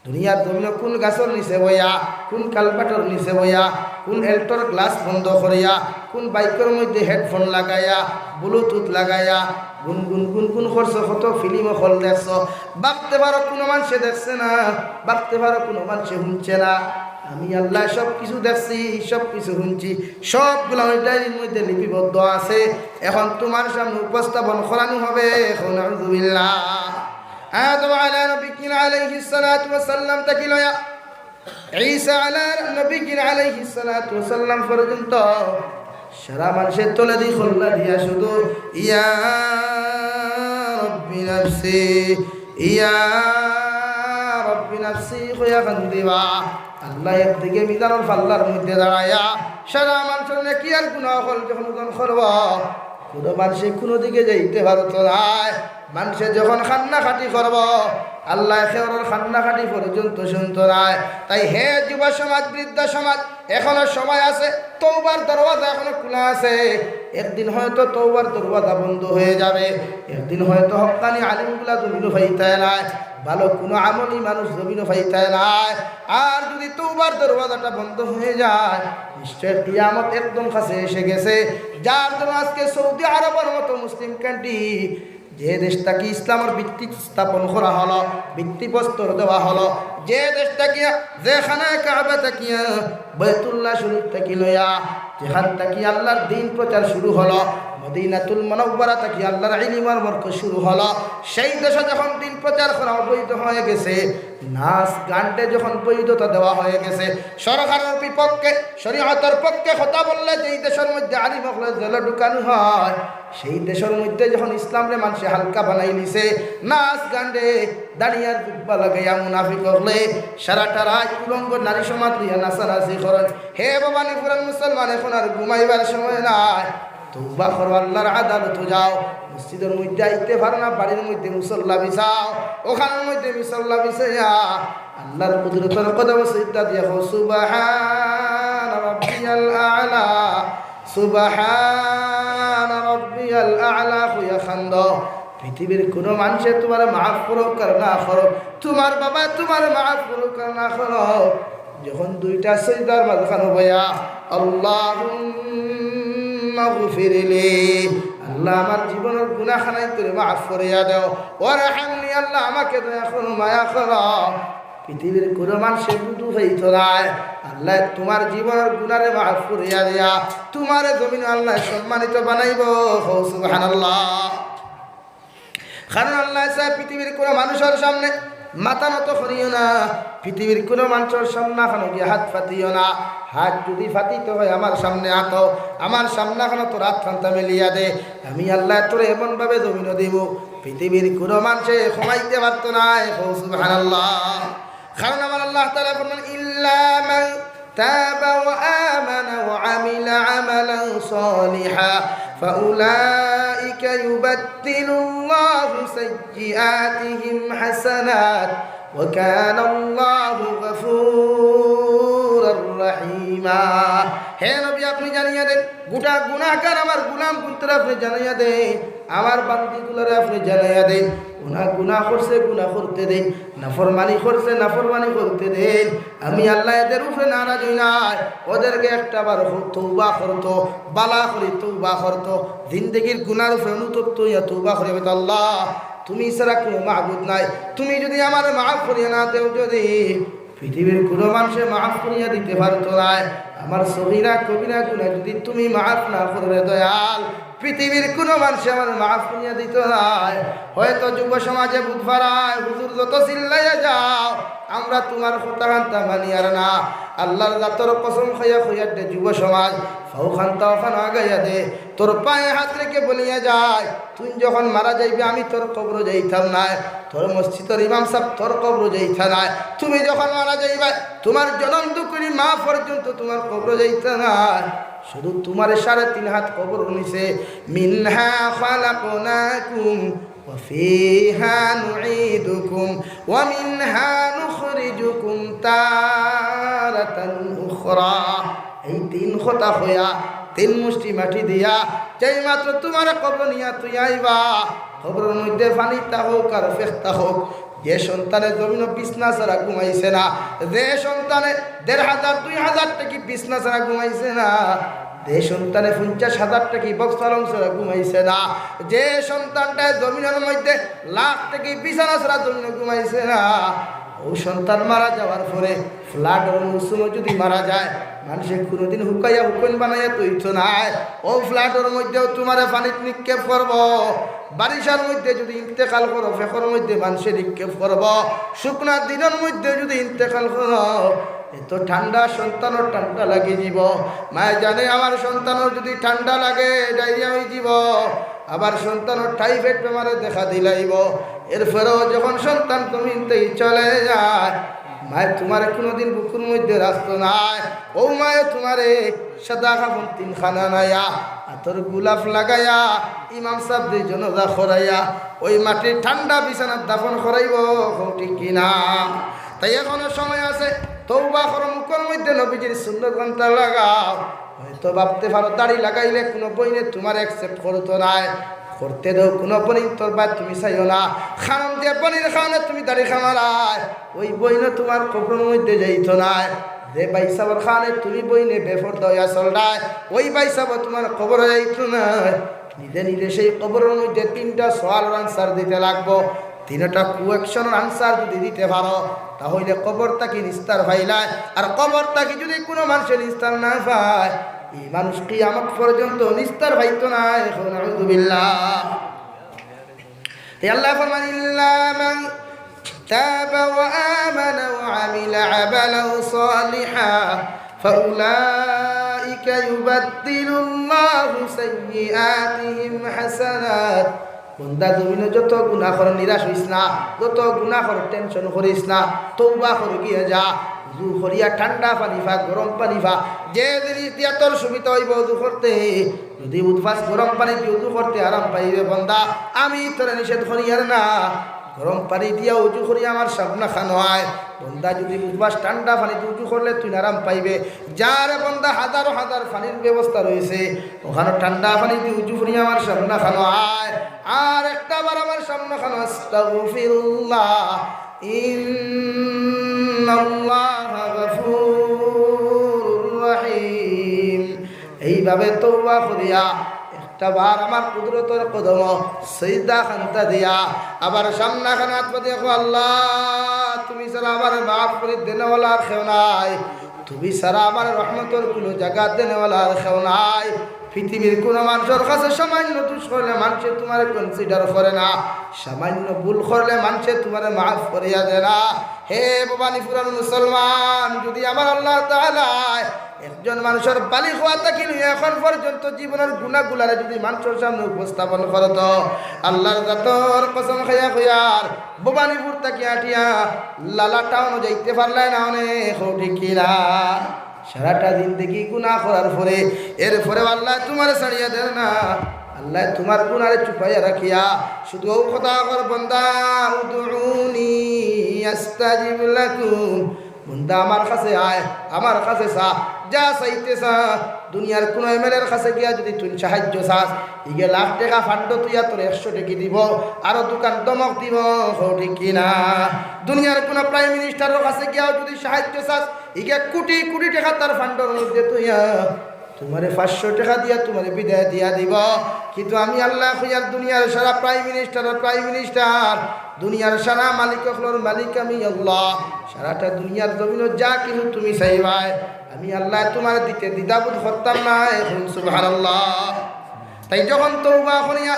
দুনিয়ার জমিনো কুন গাছর নিচে বইয়া, কুন কালবাটর নিচে বইয়া, কুন এলটোর গ্লাস বন্ধ করিয়া, কুন বাইকর মধ্যে হেডফোন লাগাইয়া, ব্লুটুথ লাগাইয়া, গুনগুন গুনগুন করছো, কত ফিলিম অকল দেখছো, ভাবতে পারো কুনু মানষে দেখছে না, ভাবতে পারো কুনু মানষে হুনছে না। আমি আল্লায় সব কিছু দেখছি, সব কিছু হুনছি, সবগুলা ওই ডায়েরির মধ্যে লিপিবদ্ধ আছে। এখন তুমার সামনে উপস্থাপন করানো হবে। এখন আউযুবিল্লাহ। আদম আলা নবীনা আলাইহিস সালাতু ওয়াস সালাম থাকি লইয়া ঈসা আলা নবীনা আলাইহিস সালাতু ওয়াস সালাম পর্যন্ত সারা মানষে তলেদি কল্লা দিয়া শুধু ইয়া রব্বি নাফসি, ইয়া রব্বি নাফসি কইয়া কান্দিবা। আল্লায় একদিকে মিজানর ফাল্লার মধ্যে দাঁড়াইয়া সারা মানষর নেকি আর গুনা অকল যখন ওজন করবো, কুনু মানষে কুনু দিকে যাইতে পারতো নায়। মানষে যখন কান্নাকাটি করবো, আল্লায় কেউরর কান্নাকাটি পর্যন্ত শুনতো নায়। তাই হে যুব সমাজ, বৃদ্ধ সমাজ, এখনো সময় আছে, তওবার দরওয়াজা এখনো খুলা আছে। একদিন হয়তো তওবার দরওয়াজা বন্ধ হয়ে যাবে, একদিন হয়তো হক্কানি আলিমগুলা জমিনো পাইতায় নায়, ভালো কুনু আমলি মানুষ জমিনো পাইতায় নায়। আর যদি তওবার দরওয়াজাটা বন্ধ হয়ে যায়, নিশ্চয় কিয়ামত একদম কাছে এসে গেছে। যার জন্য আজকে সৌদি আরবর মতো মুসলিম কান্ট্রি, যে দেশ থাকি ইসলামর ভিত্তি স্থাপন করা হলো, ভিত্তি প্রস্তর দেওয়া হলো, যে দেশ থাকিয়া, যে খানায় কাবা থাকিয়া, বাইতুল্লাহ শরীফ থাকি লইয়া, যেখান থাকি আল্লাহর দ্বীন প্রচার শুরু হলো, মদিনাতুল মুনাওয়ারা থাকি আল্লাহর ইলিমর মরকজ শুরু হলো, সেই দেশো যখন দ্বীন প্রচার করা অবৈধ হয়ে গেছে, নাচ গানরে যখন বৈধতা দেওয়া হয়ে গেছে, সরকারর বিপক্ষে, শরীয়তর পক্ষে কথা বললে যেই দেশর মধ্যে আলিম অকলরে জেলো ঢুকানো হয়, সেই দেশর মধ্যে যখন ইসলামরে মানষে হালকা বানাই নিছে, নাচ গানরে দাড়ি আর জুব্বা লাগাইয়া মুনাফিক অকলে সারাটা রাইত উলঙ্গ নারী সমাজ লইয়া নাচানাচি করইন। হে ভবানীপুরর মুসলমান, এখন আর ঘুমাইবার সময় নাই। তওবা করো, আল্লাহর আদালতো যাও। মসজিদর মধ্যে আইতে পারো না, বাড়ির মধ্যে মুসল্লা বিছাও, ওখানর মধ্যে মুসল্লা বিছাইয়া আল্লাহর কুদরতর কদমো সিজদা দিয়া কও, "সুবহান রাব্বিয়াল আ'লা, সুবহান রাব্বিয়াল আ'লা" কইয়া কান্দো। পৃথিবীর কুনু মানষে তুমারে মাফ করউক আর না করউক, তুমার বাবায় তুমারে মাফ করউক আর না করউক, যখন দুইটা সিজদার মাঝখানো বইয়া, "আল্লাহুম্মাগফিরলি", আল্লাহ, আমার জীবনর গুনাহখানাইন তুই মাফ করিয়া দেও, "ওয়ারহামনি", আল্লাহ, আমাকে দয়া করো, মায়া করো। পৃথিবীর কুনু মানষে বুঝ পাইতো নায়, আল্লাহ তুমার জীবনর গুনারে মাফ করিয়া দিয়া তুমারে জমিনো আল্লাহ সম্মানিত বানাইবো। কও সুবহানাল্লাহ। কারণ আল্লায় চায় পৃথিবীর কুনু মানষর সামনে মাথা নত করিও না, পৃথিবীর কুনু মানষর সামনাখানো গিয়া হাত পাতিও না। হাত যুদি পাতিতে অয় আমার সামনে আতো, আমার সামনাখানো তোর হাতখানতা মেলিয়া দে, আমি আল্লায় তোরে এমনভাবে জমিনো দিমু, পৃথিবীর কুনু মানষে কমাইতে পারতো নায়। কও সুবহানাল্লাহ। কারণ আমার আল্লাহ তাআলা ফরমান, "ইল্লা মান তাবা ওয়া আমানা ওয়া আমিলা আমালান সালিহা ফাউলাইকা ইউবাদদিলুল্লাহু সাইয়্যিআতিহিম হাসানাত ওয়া কানাল্লাহু গাফুরার রাহিমা।" হে নবী, আপনি জানিয়ে দেন, গোটা গুনাহগার আমার গোলামগুনতরে আপনি জানাইয়া দেইন, আমার বান্দিগুলারে আপনি জানাইয়া দেইন, গুনাহ, গুনাহ করছে, গুনাহ করতে দেইন, নাফরমানি করছে, নাফরমানি করতে দেইন। আমি আল্লাহ এদের উপরে নারাজ অই নাই, ওদেরকে একটা বার হ-, তওবা করতো, বালা করি তওবা করতো, জিন্দেগির গুনাহর উপরে অনুতপ্ত অইয়া তওবা করি, "আল্লাহ, তুমি ছাড়া কুনু মাবুদ নাই, তুমি যুদি আমারে মাফ করিয়া না দেও যুদি, পৃথিবীর কুনু মানষে মাফ করিয়া দিতে পারতো নায়। আমার সগীরা কবিরা গুনাহ যুদি তুমি মাফ না করো রে দয়াল, পৃথিবীর কুনু মানষে আমারে মাফ করিয়া দিতো নায়।" হয়তো যুব সমাজে বুঝ পারায়, "হুজুর যত চিল্লাইয়া যাও, আমরা তুমার কথাখানতা মানিয়ার না।" আল্লাহর জাতর কসম খাইয়া কইয়ার দে যুব সমাজ, পাওখানতা অখান আগাইয়া দে, তোর পায়ে হাত রেখে বলিয়া যায়, তুই যখন মারা যাইবে, আমি তোর কবরো যাইতাম নায়, তোর মসজিদর ইমাম সাব তোর কবরো যাইতা নায়। তুমি যখন মারা যাইবায়, তুমার জনম দুকুরি মা পর্যন্ত তুমার কবরো যাইতা নায়। শুধু তুমারে সাড়ে তিন হাত কবরর নিচে, "মিনহা খালাকনাকুম ওয়া ফিহা নুঈদুকুম ওয়া মিনহা নুখরিজুকুম তারাতান উখরা।" এই তিন কথা কইয়া, তিন মুষ্টি মাটি দিয়া, যেই মাত্র তুমারে কবরো নিয়া তুই আইবা, কবরর মধ্যে পানি থাকউক আর ফেক থাকউক, যে সন্তানে জমিনো বিছনা ছাড়া ঘুমাইছে না, যে সন্তানে দেড় হাজার, দুই হাজার থাকি বিছনা ছাড়া ঘুমাইছে না, যে সন্তানে পঞ্চাশ হাজার থাকি বক্স পালং ছাড়া ঘুমাইছে না, যে সন্তানটায় জমিনর মধ্যে লাখ থাকি বিছানা ছাড়া জমিনো ঘুমাইছে না, অউ সন্তান মারা যাওয়ার পরে ফ্লাডর মৌসুমো যুদি মারা যায়, মানষে কুনুদিন হুকাইয়া হুকইন বানাইয়া থইতো নায়। অউ ফ্লাডর মধ্যেও তুমারে পানিত নিক্ষেপ করবো, বারিশার মধ্যে যুদি ইন্তেকাল করো, ফেকর মধ্যে মানষে নিক্ষেপ করবো, শুকনা দিনর মধ্যে যুদি ইন্তেকাল করো, এত ঠান্ডা, সন্তানর ঠান্ডা লাগি যিবো। মায়ে জানে আমার সন্তানর যুদি ঠান্ডা লাগে, ডায়রিয়া অইযিবো, আবার সন্তানর টাইফয়েড বেমারে দেখা দিলাইবো। এরপরেও যখন সন্তান জমিন থাকি চলে যায়, মায়ে তুমারে কুনুদিন বুকুর মধ্যে রাখতো নায়। অউ মায়ে তুমারে সাদা কাফন তিনখান আনাইয়া, আতর গোলাপ লাগাইয়া, ইমাম সাবরে জনাজা করাইয়া, অউ মাটির ঠান্ডা বিছানাত দাফন করাইবো, কও ঠিক কি না? তাই এখনো সময় আছে, তওবা করো, মুখর মধ্যে নবীজির সুন্নতখানতা লাগাও। হয়তো ভাবতে পারো, দাড়ি লাগাইলে কুনু বইনে তুমারে accept করতো নায়, করতে দেও, কুনু বইন তোর বায় তুমি চাইও না, কারণ যে বইনর কারণে তুমি দাড়ি কামাইরায়, অউ বইনে তুমার কবরর মধ্যে যাইতো নায়। যে ভাইসাবর কারণে তুমি বইনে বেপর্দা অইয়া চলরায়, অউ ভাইসাবও তুমার কবরো যাইতো নায়। নিজে নিজে সেই কবরর মধ্যে তিনটা সওয়ালর answer দিতে লাগবো। তিনটা questionর answer যুদি দিতে পারো, তা অইলে কবর থাকি নিস্তার পাইলায়। আর কবর থাকি যুদি কুনু মানষে নিস্তার না পায়, ই মানুষ কিয়ামত পর্যন্ত নিস্তার পাইতো নায়। কও নাউযুবিল্লাহ। তে আল্লায় ফরমান, "ইল্লা মান তাবা ওয়া আমানা ওয়া আমিলা আমালান সালিহা ফাউলাইকা ইউবাদদিলুল্লাহু সাইয়্যিআতিহিম হাসানাত।" বন্দা, জমিনো যত গুনা কর, নিরাশ অইস না, যত গুনা কর, tension করিস না, তওবা করি গিয়া যা, উজু করিয়া ঠান্ডা পানি পা, গরম পানি পা, যে জিনিস দিয়া তোর সুবিধা অইবো উজু করতে, যুদি উদ্বাস গরম পানি দিয়া উজু করতে আরাম পাইবে বন্দা, আমি তোরে নিষেধ করিয়ার না। গরম পানি দিয়া উজু করি আমার সামনাখানো আয়, বন্দা যদি বুঝবাস ঠান্ডা পানিতে উজু করলে তুই আরাম পাইবে। যা রে বন্দা, হাজারো হাজার পানির ব্যবস্থা রয়েছে, ওখানো ঠান্ডা পানিতে উজু করি আমার সামনে খানো আয়। আর একটা বার আমার সামনে খানো, আস্তাগফিরুল্লাহ, ইন্নাল্লাহা গাফুরুর রহিম। এইভাবে তওবা করিয়া একটা বার আমার কুদরতর কদম সিজদা খান্তা দিয়া আবার সামনে খানো আত পাতিয়া কও, আল্লাহ, তুমি ছাড়া আমার মাফ করি দেনেওয়ালা আর কেউ নাই, তুমি ছাড়া আমার রহমতর কুনো জাগা দেনেওয়ালা আর কেউ নাই। পৃথিবীর কুনো মানষর কাছে সামান্য দুষ করলে মানষে তুমারে consider করে না, সামান্য ভুল করলে মানষে তুমারে মাফ করিয়া দেয় না। হে ভবানীপুরর মুসলমান, যদি আমার আল্লাহ তাআলায় একজন মানষর বালিগ হওয়া থাকি লইয়া এখন পর্যন্ত জীবনর গুনাগুলারে যদি মানষর সামনে উপস্থাপন করতো, আল্লাহর জাতর কসম খাইয়া কইয়ার, ভবানীপুর থাকি আটিয়া লালা টাউনো যাইতে পারলায় না অনে, কও ঠিক কি না? সারাটা জিন্দেগি গুনা করার পরে, এরপরেও আল্লায় তুমারে ছাড়িয়া দেয় না। আল্লায় তুমার গুনারে চুপাইয়া রাখিয়া শুধু অউ কথা কর, বন্দা, উদউনি আস্তাজিব লাকুম। বন্দা, আমার কাছে আয়, আমার কাছে চা, যা চাইতে চা। দুনিয়ার কুনো এমএলএর কাছে গিয়া যদি তুই সাহায্য চাস, ইগে লাখ টেকা ফান্ডো থইয়া তোরে একশো টেকা দিবো, আরো দুখান ধমক দিবো, কও ঠিক কি না? দুনিয়ার কুনো প্রাইম মিনিস্টারর কাছে গিয়াও যদি সাহায্য চাস, ইগে কুটি কুটি টেকা তার ফান্ডর মধ্যে থইয়া তুমারে পাঁচশো টেকা দিয়া তুমারে বিদায় দিয়া দিবো। কিন্তু আমি আল্লায় কইয়ার, দুনিয়ার সারা প্রাইম মিনিস্টারর প্রাইম মিনিস্টার, দুনিয়ার সারা মালিক অকলর মালিক আমি আল্লাহ। সারাটা দুনিয়ার জমিনো যা কিছু তুমি চাইবায়, আমি আল্লায় তুমারে দিতে দ্বিধাবোধ করতাম নায়। কও সুবহানাল্লাহ। তাই যখন তওবা করিয়া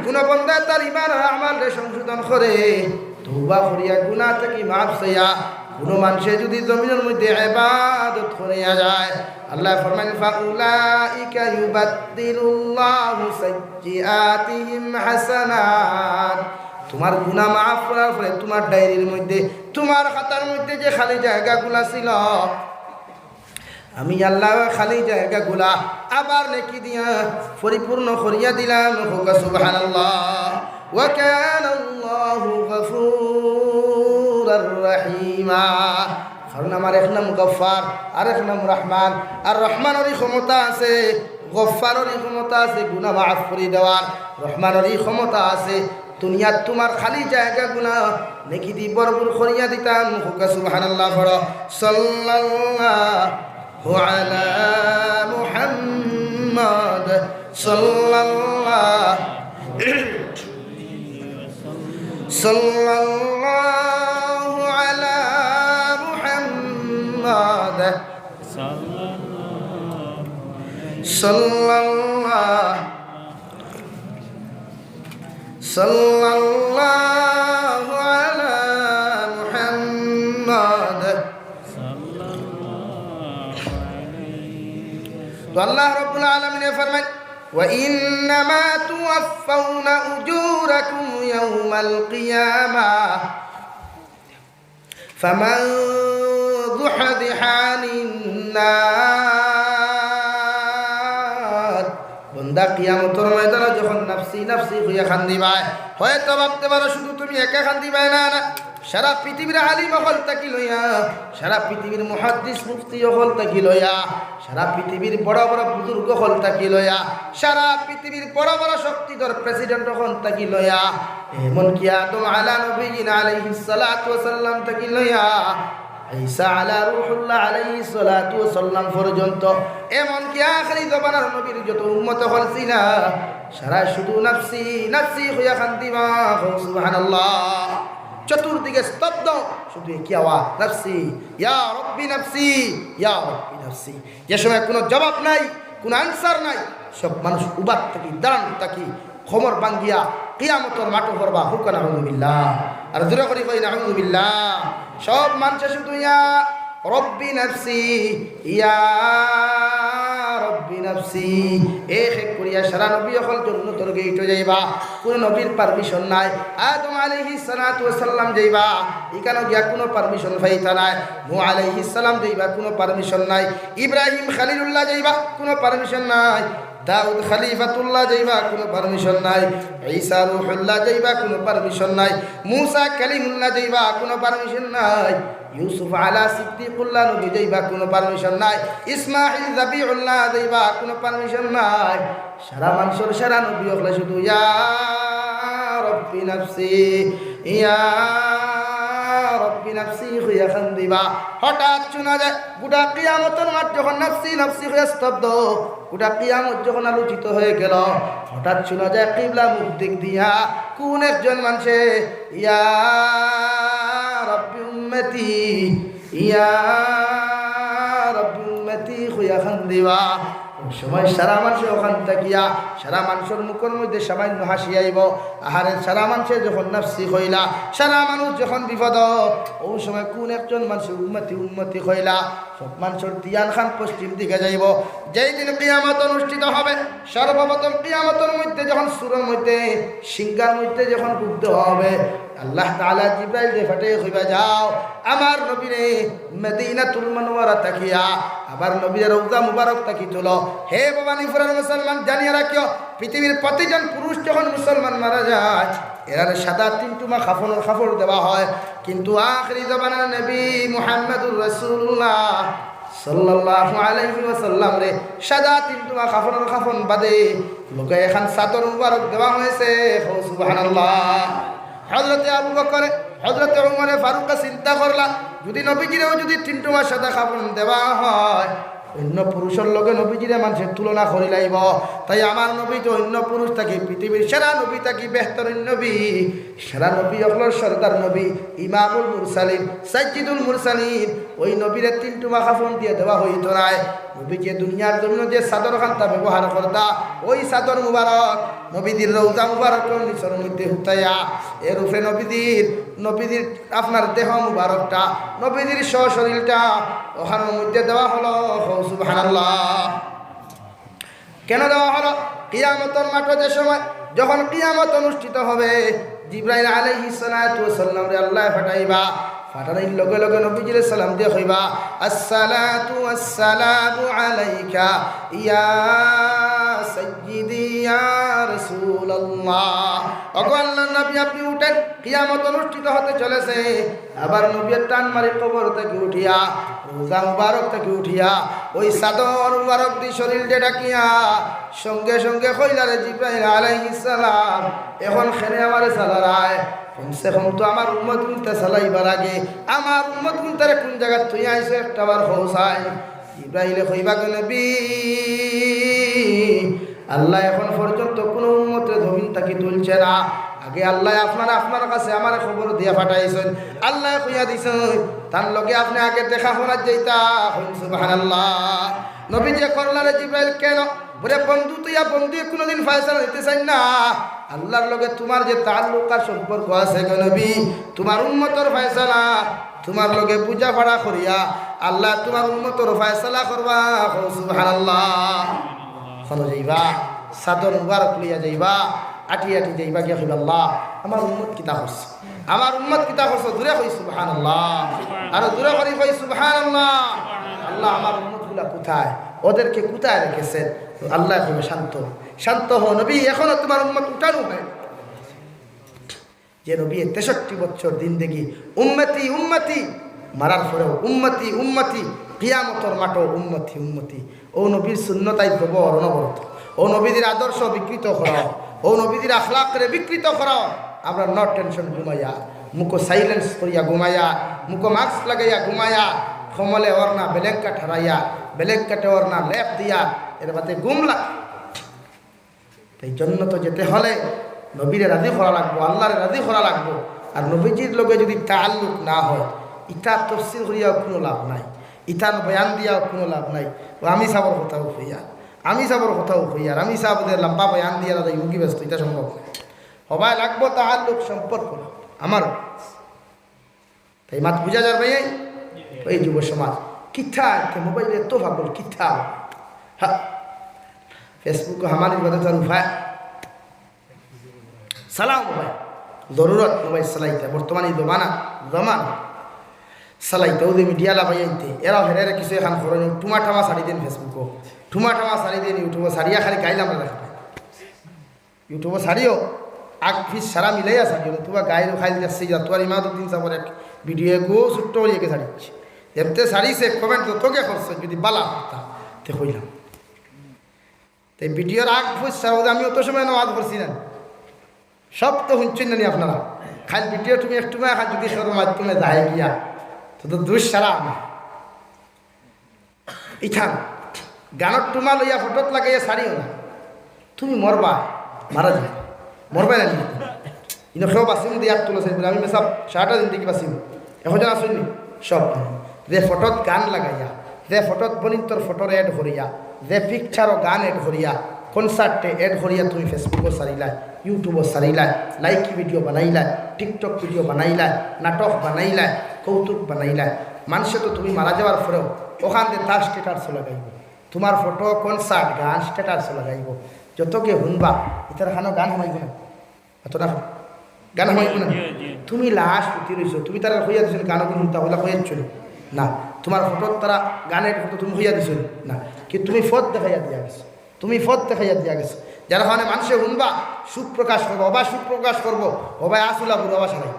কুনো বন্দায় তার ইমান আর আমালরে সংশোধন করে, তওবা করিয়া গুনা থাকি মাফ চাইয়া কুনো মানষে যদি জমিনর মধ্যে ইবাদত করিয়া যায়, আল্লায় ফরমাইন, ফাউলাইকা ইউবাদদিলুল্লাহু সাইয়্যিআতিহিম হাসানাত। তুমার গুনা মাফ করার পরে তুমার ডায়েরির মধ্যে, তুমার খাতার মধ্যে যে খালি জায়গাগুলা ছিল, আমি আল্লায় খালি জায়গাগুলা আবার নেকি দিয়া পরিপূর্ণ করিয়া দিলাম। কও সুবহানাল্লাহ। ওয়া কানাল্লাহু গাফুরার রাহিমা। কারণ আমার এক নাম গফফার, আর এক নাম রহমান। আর রহমানরই ক্ষমতা আছে, গফফাররই ক্ষমতা আছে গুনা মাফ করি দেওয়ার। রহমানরই ক্ষমতা আছে দুনিয়াত তুমার খালি জায়গাগুলা নেকি দি ভরপুর করিয়া দিতাম। কও সুবহানাল্লাহ পড়ো। সাল্লাল্লাহু আলা মুহাম্মদ। সাল্লাল্লাহু, সাল্লাল্লাহু আলা মুহাম্মদ। সাল্লাল্লাহু, সাল্লাল্লাহু আলা মুহাম্মদ। তো আল্লাহ রাব্বুল আলামিনে ফরমাইন, "ওয়া ইন্নামা তুওয়াফফাউনা উজুরাকুম ইয়াউমাল কিয়ামাহ।" ফামান যুহযিহা আনিন নার। বন্দা, কিয়ামতর ময়দানো যখন নাফসি নাফসি কইয়া কান্দিবায়, হয়তো ভাবতে পারো শুধু তুমি একা কান্দিবায়, না, না। সারা পৃথিবীর আলিম অকল থাকি লইয়া, সারা পৃথিবীর মুহাদ্দিস মুফতি অকল থাকি লইয়া, সারা পৃথিবীর বড় বড় বুজুর্গ অকল থাকি লইয়া, সারা পৃথিবীর বড় বড় শক্তিধর প্রেসিডেন্ট অকল থাকি লইয়া, এমনকি আদম আলা নবীনা আলাইহিস সালাতু ওয়াস সালাম থাকি লইয়া, ঈসা আলা রুহুল্লাহ আলাইহিস সালাতু ওয়াস সালাম পর্যন্ত, এমনকি আখেরি জমানার নবীর যত উম্মত অকল ছিলা, সারা শুধু নাফসি নাফসি কইয়া কান্দিবা। কও সুবহানাল্লাহ। চতুর্দিকে স্তব্ধ, শুধু একই আওয়াজ, "নাফসি, ইয়া রব্বি নাফসি, ইয়া রব্বি নাফসি।" যে সময় কোনো জবাব নাই, কোনো আনসার নাই, সব মানুষ উবার থাকি, দাঁড়ান থাকি, কোমর ভাঙ্গিয়া কিয়ামতর মাঠো পড়বা। কউক্কা নাউজুবিল্লাহ। আর জোরে করি কই নাউজুবিল্লাহ। সব মানষে শুধু ইয়া রব্বি নাফসি, ইয়া রব্বি নাফসি। এক এক করিয়া সারা নবী অকল জন্নতর গেইটো যাইবা। কোনো নবীর পারমিশন নাই। আদম আলাইহিস সালাতু ওয়াস সালাম যাইবা। ইখানো গিয়া কুনু permission পাইতা নায়। নূহ আলাইহিস সালাম যাইবা, কুনু permission নাই। ইব্রাহিম খলিলুল্লাহ যাইবা, কুনু permission নাই। দাউদ খলিফাতুল্লাহ যাইবা, কুনু permission নাই। ঈসা রূহুল্লাহ যাইবা, কুনু permission নাই। মুসা কালিমুল্লাহ যাইবা, কুনু permission নাই। ইউসুফ আলা সিদ্দিকুল্লাহ নবী যাইবা, কুনু permission নাই। ইসমাইল যাবিহুল্লাহ যাইবা, কুনু permission নাই। সারা মানষর সারা নবী অকলে শুধু ইয়া রব্বি নাফসি, ইয়া রব্বি নাফসি কইয়া কান্দিবা। হঠাৎ শুনা যায় গোটা কিয়ামতর মাঠ যখন নাফসি নাফসি কইয়া স্তব্ধ, গোটা কিয়ামত যখন আলোচিত হয়ে গেল, হঠাৎ শুনা যায় কিবলা মুখ দিক দিয়া কুন একজন মানষে ইয়া রব্বি উম্মতি, ইয়া রব্বি উম্মতি কইয়া কান্দিবা। অউ সময় সারা মানষে অখান থাকিয়া, সারা মানষর মুখর মধ্যে সামান্য হাসি আইবো। আহারে, সারা মানষে যখন নাফসি কইলা, সারা মানুষ যখন বিপদ, অউ সময় কুন একজন মানষে উম্মতি উম্মতি কইলা, সব মানষর ধিয়ান খান পশ্চিম দিকে যাইবো। যেই দিন কিয়ামত অনুষ্ঠিত হবে, সর্বপ্রথম কিয়ামতর মধ্যে যখন সুরর মধ্যে, সিংহার মধ্যে যখন ফুক দেওয়া হবে, আল্লাহ তাআলা জিব্রাইলরে পাঠাইয়া কইবা, "যাও, আমার নবীরে মদিনাতুল মুনাওয়ারা থাকিয়া আমার নবীর রওজা মুবারক থাকি তুলো।" হে ভবানীপুরর মুসলমান, জানিয়া রাখিও, পৃথিবীর প্রতিজন পুরুষ যখন মুসলমান মারা যায়, এরারে সাদা তিন টুমা কাফনর কাপড় দেওয়া হয়, কিন্তু আখেরি জমানার নবী মুহাম্মাদুর রাসূলুল্লাহ সাল্লাল্লাহু আলাইহি ওয়াসাল্লামরে সাদা তিন টুমা কাফনর কাফন বাদে লগে এখান চাদর মুবারক দেওয়া হয়েছে। কও সুবহানাল্লাহ। হযরতে আবু বকরে, হযরতে উমরে ফারুকে চিন্তা করলা, যদি নবীজিরেও যদি তিন টুমা সাদা কাফন দেওয়া হয়, অন্য পুরুষর লগে নবীজিরে মানষে তুলনা করিলাইবো। তাই আমার নবী তো অন্য পুরুষ থাকি, পৃথিবীর সেরা নবী থাকি, বেহতরিন নবী, সেরা নবী অকলর সর্দার নবী, ইমামুল মুরসালিন, সাইয়্যিদুল মুরসালিন, ওই নবীরে তিন টুমা কাফন দিয়া দেওয়া হইতো নায়। নবীজিয়ে দুনিয়ার জমিনো যে চাদর খান্তা ব্যবহার করতা, ওই চাদর মুবারক নবীজির রওজা মুবারকর নিচর মধ্যে হুতাইয়া, এর উপরে নবীজির, নবীজির আপনার দেহ মুবারকটা, নবীজির সশরীরটা ওখানর মধ্যে দেওয়া হলো। কও সুবহানাল্লাহ। কেন দেওয়া হলো? কিয়ামতর মাঠে যে সময়, যখন কিয়ামত অনুষ্ঠিত হবে, জিব্রাইল আলাইহিস সালাতু ওয়াস সালামরে আল্লায় পাঠাইবা, পাঠানির লগে লগে নবীজিরে সালাম দিয়া কইবা, "আসসালাতু ওয়াসসালামু আলাইকা ইয়া সাইয়্যিদি ইয়া রাসূলুল্লাহ।" ওগো আল্লাহর নবী, আপনি উঠেন, কিয়ামত অনুষ্ঠিত হতে চলেছে। আবার নবীয়ে টান মারি কবর থাকি উঠিয়া, রওজা মুবারক থাকি উঠিয়া, ওই চাদর মুবারক দি শরীররে ঢাকিয়া সঙ্গে সঙ্গে কইলা, "রে জিব্রাইল আলাইহিস সালাম, এখন কেনে আমারে চালারায়? কমসে কম তো আমার উম্মত গুনতা চালাইবার আগে, আমার উম্মত গুনতারে কুন জাগাত থইয়া আইছো একটা বার কও চাই।" জিব্রাইলে কইবা, "গো নবী, আল্লায় এখন পর্যন্ত কুনু উম্মতরে জমিন থাকি তুলছে না। আগে আল্লায় আপনার, আপনার কাছে আমারে খবর দিয়া পাঠাইছইন। আল্লায় কইয়া দিছইন, তান লগে আপনে আগে দেখা করাত যাইতা।" কইন সুবহানাল্লাহ। নবীজিয়ে কইলা, "রে জিব্রাইল, কেন?" বলে, "বন্ধু তো ইয়া বন্ধু কুনুদিন ফয়সালা দিতে চাইন না। আল্লাহর লগে তুমার যে তাল্লুক আর সম্পর্ক আছে গো নবী, তুমার উম্মতর ফয়সালা তুমার লগে বুঝাপড়া করিয়া আল্লায় তুমার উম্মতর ফয়সালা করবা।" কও সুবহানাল্লাহ। কনো যাইবা, চাদর মুবারক লইয়া যাইবা, আটি আটি যাইবা গিয়া কইবা, "আল্লাহ, আমার উম্মত কিতা করছে? আমার উম্মত কিতা করছে?" জুরে কই সুবহানাল্লাহ, আরো জুরে করি কই সুবহানাল্লাহ। "আল্লাহ, আমার উম্মতগুলা কোথায়? ওদেরকে কোথায় রেখেছেন?" আল্লায় কইবা, "শান্ত, শান্ত হও নবী, এখনো তুমার উম্মত উঠানো হয়।" যে নবী তেষট্টি বছর জিন্দেগি উম্মতি উম্মতি, মারার পরেও উম্মতি উম্মতি, কিয়ামতর মাঠেও উম্মতি উম্মতি। ও নবীর সুন্নত আইজ জবর অনবরত। ও নবীজির আদর্শ বিকৃত করা, ও নবীজির আখলাকরে বিকৃত করা। আমরা no tension ঘুমাইয়া, মুখো silence করিয়া ঘুমাইয়া, মুখো mask লাগাইয়া ঘুমাইয়া, কমলে ওড়না blanket হারাইয়া, blanketে ওড়না লেপ দিয়া, এর বাদে ঘুম লাগ। তাই জন্নতো যেতে হলে নবীরে রাজি করা লাগবো, আল্লাহরে রাজি করা লাগবো। আর নবীজির লগে যদি তাল্লুক না হয়, ইতা তফসির করিয়াও কুনু লাভ নাই, ইতা বয়ান দিয়াও কুনু লাভ নাই। ও আমি সাবর কথাও কইয়ার, আমি সাবর কথাও কইয়ার, আমি সাবদের লম্বা বয়ান দিয়া রাজাই মুখী ব্যস্ত, ইতা সম্ভব নায়। হবায় লাগবো তাল্লুক, সম্পর্ক আমার। তাই মাত বুঝা যার ভাই? এই যুব সমাজ কিতা, কে মোবাইলে তো পাগল কিতা। হ্যাঁ, Facebook হামানির বাদে তার উপায়। সালাম ভাই। জরুরত মোবাইল চালাইতা, বর্তমানে এই জমানা, জমানা চালাইতা, অউ যে মিডিয়া লাফাইয়া আইতে, এরাও হেরা হেরা কিছু এখান করইন, টুমা টামা ছাড়ি দেইন Facebook-ও, টুমা টামা ছাড়ি দেইন YouTube-ও, ছাড়িয়া খালি গাইল আমরা দেখা পাই। YouTube-ও ছাড়িও, আগ পিছ সারা মিলাইয়া ছাড়িও, তুমার গাইল খাইল যাচ্ছে যা, তুমার ইমাদুদ্দিন সাবর এক ভিডিও এগু ছোট্ট করি একে ছাড়িচ্ছি। এমতে ছাড়িছে, comment যতকে করছে, যদি বালা হতা, তে কইলাম। তে ভিডিওর আগ পিছ সারা, আমি অত সময় নামাজ পড়ছি না। সব তো হুনছইন না নি আপনারা? খালি ভিডিও তুমি একটু মা খালি যদি সরো মাধ্যমে যায় গিয়া, তো, তো দুষ সারা আমি। ইথান গানর টুমা লইয়া ফটোত লাগাইয়া ছাড়িও না। তুমি মরবা, মারা যাবে। মরবা না নি? ইনো কেউ বাঁচিম দিয়া তুলেছে বলে, আমি মেসাব সারাটা দিন দেখি বাঁচিম। এখন জন আসুন নি? সব। যে ফটোত গান লাগাইয়া, যে ফটোত বনিন্তর ফটোর add করিয়া, যে পিকচারও গান add করিয়া, কনসার্টে add করিয়া তুমি Facebook-ও ছাড়িলায়, YouTube-ও ছাড়িলায়, লাইকি ভিডিও বানাইলায়, TikTok ভিডিও বানাইলায়, নাটক বানাইলায়, কৌতুক বানাইলায়। মানষে তো তুমি মারা যাওয়ার পরেও ওখান দিয়ে তার স্ট্যাটাসও লাগাইব, তোমার ফটো, কনসার্ট, গান স্ট্যাটাসও লাগাইব। যতকে হুনবা, ইতার খানো গান হামাইব না। এত না গান হামাইব না। জি, জি। তুমি লাশ পুতি রইছো, তুমি তারা কইয়া দিছো গান গুন হুনতা, ওলা কইয়া দিছো না। তোমার ফটো তারা গানের ফটো তুমি কইয়া দিছো না। কি তুমি ফত দেখাইয়া দিয়া গেছো, তুমি ফত দেখাইয়া দিয়া গেছো। যার কারণে মানষে হুনবা, সুখ প্রকাশ করবো, অবা সুখ প্রকাশ করবো, অবা আসুলা বুড়ো, অবা সারাই।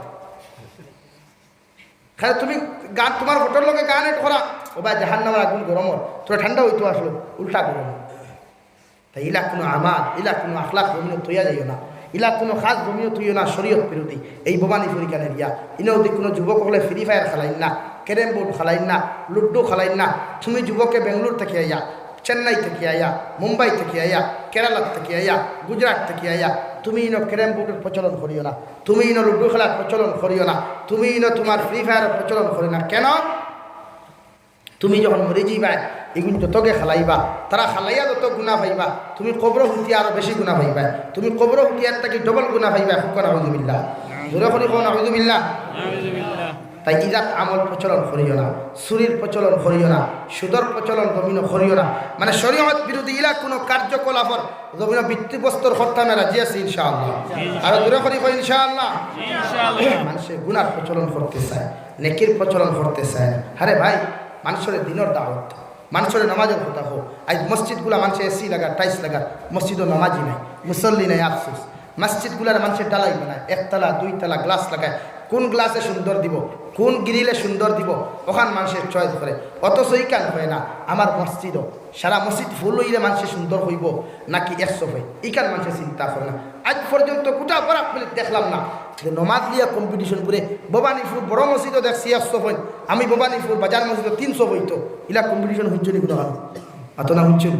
খালি তুমি গান, তোমার ফটোর লগে গান add করা, অবা জাহান্নামের আগুন গরমর, তোরা ঠান্ডা হইতো আসলো, উল্টা গরম। তাই ইলা কোনো আমাল, ইলা কোনো আখলাক জমিনো তৈয়া যাইও না, ইলা কোনো কাজ জমিনো তৈও না, শরীয়ত বিরোধী। এই ভবানীপুর ইখান এরিয়া, ইনো যদি কোনো যুবক হলে Free Fire খেলাইন না, ক্যারাম বোর্ড খেলাইন না, লুডো খেলাইন না, তুমি যুবকে বেঙ্গালোর থেকে আইয়া, চেন্নাই থেকে আইয়া, মুম্বাই থেকে আইয়া, কেরালা থেকে আইয়া, গুজরাট থেকে আইয়া, তুমি ইনো ক্যারাম বোর্ডের প্রচলন করিও না, তুমি ইনো লুডো খেলার প্রচলন করিও না, তুমি ইনো তোমার Free Fire-এর প্রচলন করিও না। কেন? তুমি যখন মরি যাইবায়, এগুন যতকে খালাইবা, তারা খালাইয়া যত গুনা পাইবা, তুমি কবর হুতিয়া আরো বেশি গুনা পাইবায়। তুমি কবর হুতিয়ার থাকি ডবল গুনা পাইবায়। কও নাউজুবিল্লাহ। জোরে করি কও নাউজুবিল্লাহ। তাই ইজাত আমল প্রচলন করিও না, চুরির প্রচলন করিও না, সুদর প্রচলন জমিনো করিও না। মানে শরীয়ত বিরোধী ইলা কোনো কার্যকলাপর জমিনো ভিত্তিপ্রস্তর করতাম না, রাজি আছি ইনশাআল্লাহ। আরো জোরে করি কও ইনশাআল্লাহ। মানষে গুনার প্রচলন করতে চায়, নেকির প্রচলন করতে চায় না। আরে ভাই, মানষরে দিনর দাওয়াত, মানষরে নামাজর কথা কও। আইজ মসজিদগুলা মানষে AC লাগার, টাইলস লাগার, মসজিদো নামাজি নাই, মুসল্লি নাই, আফসোস। মসজিদগুলার মানষে ঢালাই বানায়, একতলা, দুইতলা গ্লাস লাগায়। কোন গ্লাসে সুন্দর দিব, কোন গ্রিলে সুন্দর দিব, ওখান মানষে চয়েস করে। অথচ ইখান হয় না। আমার মসজিদও সারা মসজিদ ফুল হইলে মানষে সুন্দর হইব নাকি এক সফে, ইখান মানষে চিন্তা করে না। আজ পর্যন্ত গোটা বরাক ভ্যালিত দেখলাম না যে নমাজ লিয়া কম্পিটিশন করে। ভবানীপুর বড় মসজিদও দেখছি এক সফ হইন, আমি ভবানীপুর বাজার মসজিদও তিন সফ হইতো, ইলা কম্পিটিশন হইছে নি কোনো কারণ? অত না হইছে নি?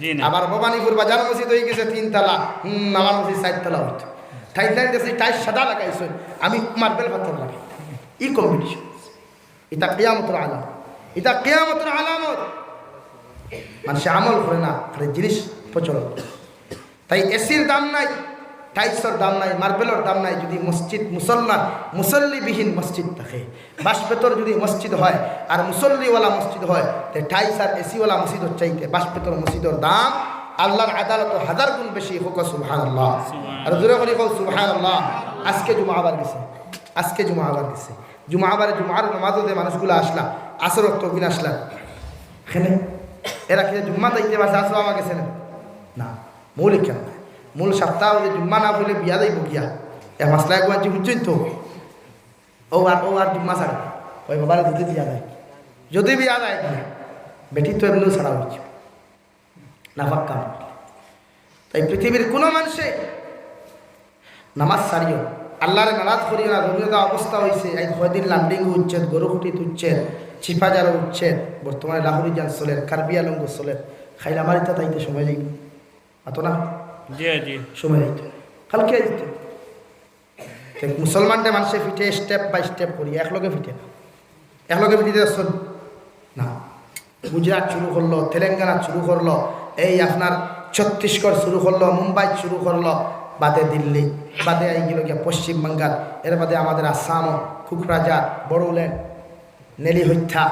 জি না। আবার ভবানীপুর বাজার মসজিদ হয়ে গেছে তিন তালা, হুম, আমার মসজিদ চার তালা হইতো। টাইলস লাইন দেখছি, টাইলস সাদা লাগাইছে, আমি মার্বেল পাথর লাগাই। ই কম্পিটিশন। ইতা কিয়ামতর আলামত, ইতা কিয়ামতর আলামত। মানষে আমল করে না, খালি জিনিস প্রচলন। তাই ACর দাম নাই, টাইলসর দাম নাই, মার্বেলর দাম নাই, যদি মসজিদ মুসল্লা, মুসল্লিবিহীন মসজিদ থাকে। বাঁশ বেতর যদি মসজিদ হয় আর মুসল্লিওয়ালা মসজিদ হয়, তে টাইলস আর ACওয়ালা মসজিদর চাইতে বাঁশ বেতর মসজিদর দাম আল্লাহর আদালতো হাজার গুণ বেশি। কও সুবহানাল্লাহ। আর জোরে করি কও সুবহানাল্লাহ। আজকে জুমা আবার গেছে, আজকে জুমা আবার গেছে। জুমা আবার জুমার নামাজও যে মানুষগুলা আসলা, আসর অক্ত অগুন আসলা, এখানে এরা কি জুম্মা যাইতে পারছে, আসর আবার গেছে না? না, মূল ইখান না। মূল সপ্তাহ যে জুম্মা না হইলে বিয়া যাইব গিয়া, এ মাসলা একবার যে বুঝছেন তো, ও আর, ও আর জুম্মা ছাড়ে, ওই বাবারে যদি বিয়া যায়, যদি বিয়া যায় গিয়া, বেটি তো এমনিও ছাড়া হচ্ছে। নাপাক কাম। তাই পৃথিবীর কোনো মানষে নামাজ ছাড়িও, আল্লাহরে নারাজ করিও না। দুনিয়াতে অবস্থা হইছে, এই কয়দিন লামডিং উচ্ছেদ, গরু খুঁটি তুচ্ছেদ, চিপাজারো উচ্ছেদ, বর্তমানে লাহুরি যান চলের, কার্বি আলঙ্গ চলের, খাইলা মারিতা তাইতে সময় যাইব। অত না? জি, জি। সময় যাইত। কালকে যাইত। তে মুসলমানরে মানষে ফিটে step by step করি, একলগে ফিটে না। একলগে ফিটে যাচ্ছেন না। গুজরাট শুরু করলো, তেলেঙ্গানা শুরু করলো, এই আপনার ছত্তিশগড় শুরু করলো, মুম্বাই শুরু করলো, বাদে দিল্লি, বাদে এই গেল গিয়া পশ্চিম বাঙ্গাল, এর বাদে আমাদের আসামও, কোকরাঝার, বড়োল্যান্ড, নেলি হত্যা,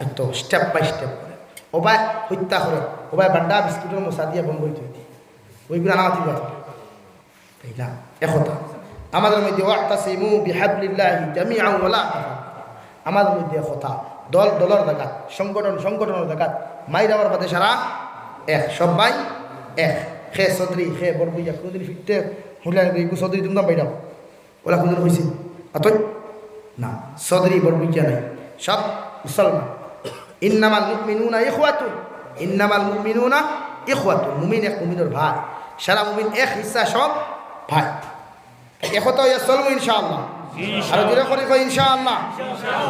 এত step by step করে। ওবায় হত্যা করে, ওবায় বান্ডা বিস্কুটের মশা দিয়ে বন্ধ হইতে হইতে। ওইগুলো আনামাতি কথা। তাই না? একথা। আমাদের মধ্যে "ওয়াতাসিমু বিহাবলিল্লাহি জামিআন ওয়ালা তাফাররাকু।" আমাদের মধ্যে কথা, দল দলর জাগাত, সংগঠন সংগঠনর জাগাত, মাইর আমার বাদে সারা এক, সব ভাই এক। খে সদরি, খে বড় ভাইয়া, কোনোদিন ফিরতে হুইলা নেবে, ইগু সদরি তুমরা বাইরাও। ওলা কোনোদিন হইছে? আতই? না, সদরি বড় ভাইয়া নাই, সব মুসলমান। ইন্নামাল মুমিনুনা ইখওয়াতুন, ইন্নামাল মুমিনুনা ইখওয়াতুন। মুমিন এক মুমিনর ভাই, সারা মুমিন এক হিসা সব ভাই। একতা হইয়া চলবো ইনশাআল্লাহ। আর জোরে করি কই ইনশাআল্লাহ।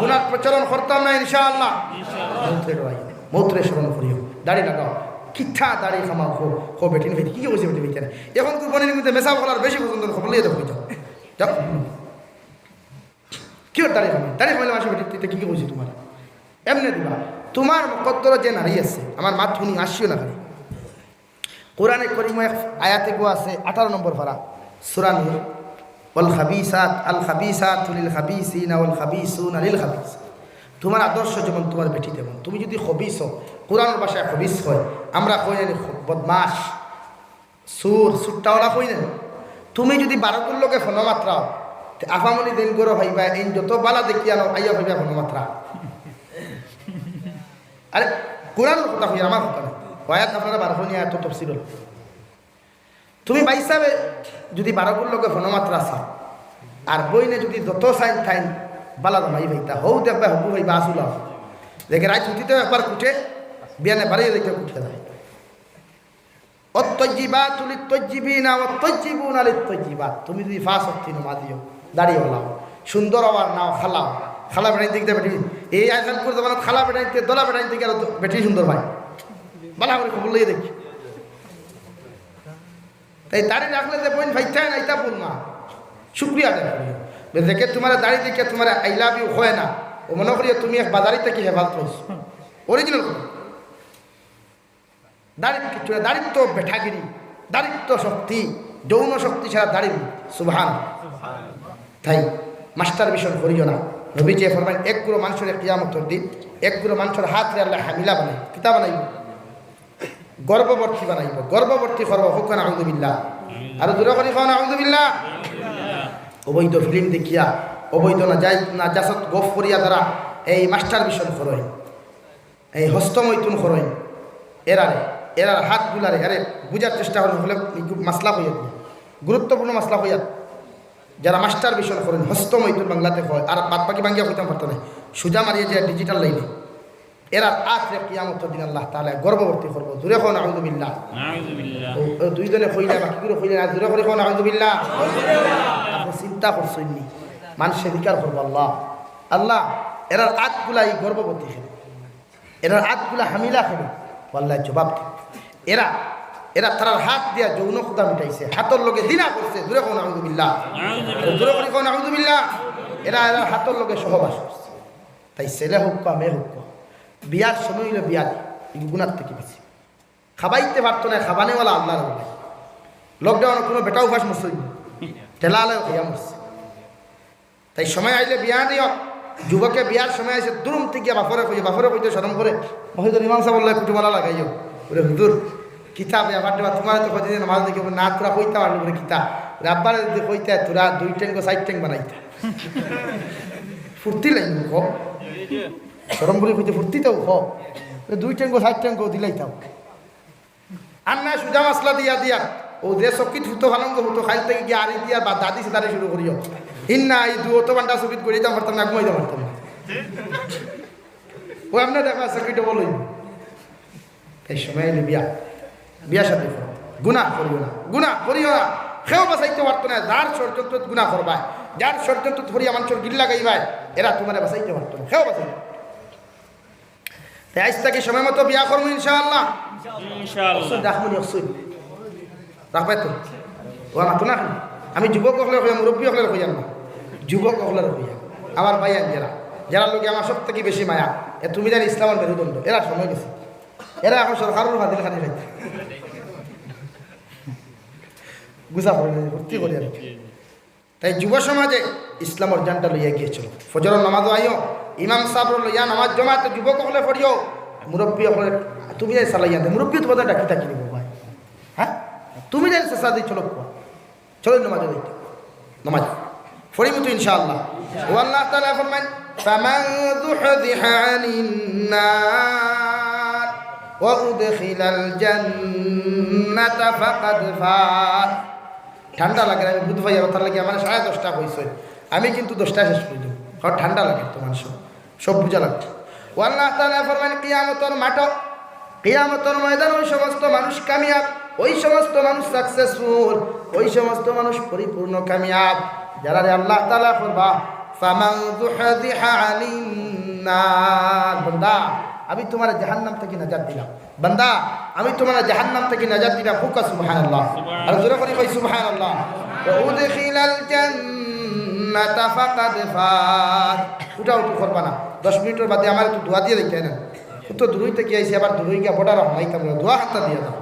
গুনার প্রচলন করতাম না ইনশাআল্লাহ। মৌতরে ডরাই, মৌতরে স্মরণ করিও। দাড়ি লাগাও। কিতা দাড়ি কামাও, খো, খো বেটিন ফেটি। কি কি কইছে বেটিন ফেটি? এখন কুরবানির মধ্যে মেসাব করার বেশি পছন্দ, খবর লইয়া দেখো, যাও। যাও। কি ওর দাড়ি কামাই? দাড়ি কামাইলে মাসে বেটিন ফেটি, কি কি কইছে তোমার? এমনে দিবা। তোমার মুকদ্দর যে নারী আছে, আমার মাত শুনি আসিও না খালি। কোরআনে করিম এক আয়াতে গো আছে, আঠারো নম্বর পারা, সূরা নূর, "ওয়াল খাবিসাত, আল খাবিসাতু লিল খাবিসিনা ওয়াল খাবিসুনা লিল খাবিস।" তোমার আদর্শ যেমন, তোমার বেটি তেমন। তুমি যদি খবিস হও, কোরআনর ভাষায় খবিস হয়, আমরা কই না নি, খ-, বদমাশ, চুর, চুট্টাওয়ালা কই না নি? তুমি যদি বারোগুর লগে ফোনো মাতরাও, তে আফামনি দিন গরো হইবা, এই যত বালা দেখিয়া নাও, আইয়া হইবা ফোনো মাতরা। আরে, কোরআনর কথা কই, আমার কথা না। আয়াত আপনারা বার করি আয়াত তফসির হলো। তুমি ভাই সাহেব যদি বারোগুর লগে ফোনো মাতরা চাও, আর বইনে যদি যত সাইন থাইন বালা জামাই পাইতা, হউ দেখবা হবু পাইবা আসুলা। দেখে রাইত হুতিতেও একবার কুটে, বিয়ানে বাড়িয়ে দেখে কুটে যায়। "ওয়াত-তাইয়্যিবাতু লিত-তাইয়্যিবিনা ওয়াত-তাইয়্যিবুনা লিত-তাইয়্যিবাত।" তুমি যদি পাঁচ ওয়াক্ত নমাজি হও, দাড়ি ওলাও, সুন্দর অওয়ার নাও, খালাও, খালা বেটাইন দেখতে বেটি, এই আজকাল করে জমানাত খালা বেটাইন থেকে, দলা বেটাইন থেকে আরো বেটি সুন্দর ভাই। বালা করে খবর লইয়া দেখি। তাই দাড়ি রাখলে যে বইন ফাইতে না, এটা ভুল না। শুক্রিয়া আদায় করি। দেখে তোমার দাড়ি দেখে তোমার "I love you" হয় না, ও মনে করি তুমি এক বাজারি থেকে হেফাজত হয়েছো। অরিজিনাল কথা। দাড়ি কিচ্ছু না, দাড়িত্ব বেটাগিরি, দাড়িত্ব শক্তি, যৌন শক্তি ছাড়া দাড়ি। সুবহান। তাই মাস্টার বেশন করিও না। নবীজি ফরমাইন, "এক গুরু মানুষের কিয়ামতর দিন, এক গুরু মানুষের হাতরে আল্লাহ হামিলা বানাই, কিতা বানাইব? গর্ভবতী বানাইব, গর্ভবতী করব।" কউক্কা নাউজুবিল্লাহ। আর জোরে করি কও নাউজুবিল্লাহ। অবৈধ ফিল্ম দেখিয়া, অবৈধ নাজাইজ, নাজাসত গফ করিয়া যারা এই মাস্টার বেশন করইন, এই হস্তমৈথুন করইন, এরারে, এরার হাতগুলারে, আরে বুঝার চেষ্টা করইন, হলে মাসলা কইয়া দিয়া, গুরুত্বপূর্ণ মাসলা কইয়া। যারা মাস্টার বেশন করইন, হস্তমৈথুন বাংলাতে কয়, আর বাদ বাকি বাঙ্গিয়া কইতাম পারতো না, সুজা মারিয়া যে ডিজিটাল লাইনে, এরার আতরে কিয়ামতর দিন আল্লাহ তাআলা গর্ভবতী করব। জোরে কও নাউজুবিল্লাহ। নাউজুবিল্লাহ। ও, ও দুইজনে কইলা, বাকিগুলো কইলা না, জোরে করি কও নাউজুবিল্লাহ। আপনি চিন্তা করছইন নি? মানুষে স্বীকার করবো, "আল্লাহ, আল্লাহ, এরার আতগুলা এই গর্ভবতী কেনে, এরার আতগুলা হামিলা কেনে?" আল্লাহ জবাব দিন। এরা, এরা তারার হাত দিয়া যৌন ক্ষুধা মিটাইছে, হাতর লগে জিনা করছে। জোরে কও নাউজুবিল্লাহ। জোরে করি কও নাউজুবিল্লাহ। এরা এরার হাতর লগে সহবাস করছে। তাই ছেলে হউক্কা, মেয়ে হউক্কা, বিয়ার সময় অইলে বিয়া দি, এই গুনার থেকে বেশি। খাবাইতে পারতো না, খাবানেওয়ালা আল্লাহর ওলি। লকডাউনে কোনো বেটা উপাস মরছে নি? ঠেলা আলায় খাইয়া মরছে। তাই সময় আইলে বিয়া দিও। যুবকে বিয়ার সময় আইছে, দুরুম থেকে বাফরে কইও, বাফরে কইতে শরম করে, মসজিদর ইমাম সাহেব বললে কুটুমালা লাগাইও। বলে, "হুজুর, কিতা ব্যাপার ট্যাপার, তোমার তো কদিন নামাজ দেখে না, তোরা কইতা পারলো বলে কিতা?" বলে, "আব্বারে যদি কইতা, তোরা দুই টেঙ্গো চার টেঙ্গ বানাইতা।" ফুর্তি লাগবে, কও। শরম করে কইতে ফুর্তি তো, কও। দুই টেঙ্গো চার টেঙ্গো দিলাইতাম। আর না সুজা মাসলা দিয়া দিয়া, ও যে চকিত ফুটো ফালঙ্গ ফুটো খাইল থেকে গিয়া আরি দিয়া বা দাদি সেদারি শুরু করিও। ইন্না এই দুয়ো তো বান্ডা চকিত গড়িতাম পারতাম না, ঘুমাইতাম পারতাম না। ও এমনে দেখা চকিত বলই। এই সময় আইলে বিয়া, বিয়া শাদী করো। গুনাহ করিও না, গুনাহ করিও না। কেউ বাঁচাইতে পারতো না। যার ষড়যন্ত্র গুনাহ করবায়, যার ষড়যন্ত্র ধরিয়া মানুষের গিল্লা গাইবায়, এরা তোমারে বাঁচাইতে পারতো না, কেউ বাঁচাইতে পারতো না। তাই আইজ থাকি সময় মতো বিয়া করবো ইনশাআল্লাহ। ইনশাআল্লাহ। অকসুন রাখমুনি, অকসুন। রাখবে তো? ও আমার তো না খালি। আমি যুবক হকলে কইয়া, মুরব্বী হকলে কইয়া না। যুবক হকলে কইয়া। আমার ভাই আন যারা, যারা লোকে আমার সব থেকে বেশি মায়া, এ তুমি জানি ইসলামের মেরুদণ্ড, এরা সময় গেছে। এরা এখন সরকারের ফাজিল খানি খাইতে। গুছা করে, ভর্তি করে আর কি। তাই যুব সমাজে ইসলামর জানটা লইয়া গিয়েছিল। ফজরর নামাজও আইও, ইমাম সাহেব লইয়া নামাজ জমাতে যুবক হকলে পড়িও, মুরব্বী হকলে তুমি যাই চালাইয়া দে, মুরব্বী তোমাদের ডাকি ডাকি নিব ভাই। হ্যাঁ, তুমি যাই চেষ্টা দিয়ে চলো কুয়া, চলো নামাজে যাইতে। নামাজ পড়িমু তো ইনশাআল্লাহ। ও আল্লাহ তাআলা ফরমাইন, "ফামান যুহযিহা আনিন নার ওয়া উদখিলাল জান্নাতা ফাকাদ ফাজ।" ঠান্ডা লাগে, আমি বুঝ পাই, আমার তার লাগি আমার সাড়ে দশটা কইছে, আমি কিন্তু দশটায় শেষ করি দিই, কারণ ঠান্ডা লাগে তো মানুষ। সব বুঝা লাগতো। ও আল্লাহ তাআলা ফরমাইন, কিয়ামতর মাঠো, কিয়ামতর ময়দান ওই সমস্ত মানুষ কামিয়াব, ওই সমস্ত মানুষ সাকসেসফুল, ওই সমস্ত মানুষ পরিপূর্ণ কামিয়াব, যারারে আল্লাহ তাআলা করবা, "ফামান যুহযিহা আনিন নার।" বান্দা, আমি তোমারে জাহান্নাম থাকি নাজাত দিলাম। বান্দা, আমি তোমারে জাহান্নাম থাকি নাজাত দিলাম। কউক্কা সুবহানাল্লাহ। আর জোরে করি কই সুবহানাল্লাহ। "ওয়া উদখিলাল জান্নাতা ফাকাদ ফাজ।" উঠা উঠি করবা না, দশ মিনিটর বাদে আমার একটু দোয়া দিয়া যাইতে না। তো দূরই থাকি আইছি, আবার দূরই গিয়া বর্ডার হামাইতাম না, দোয়া হাতটা দিয়া দাও।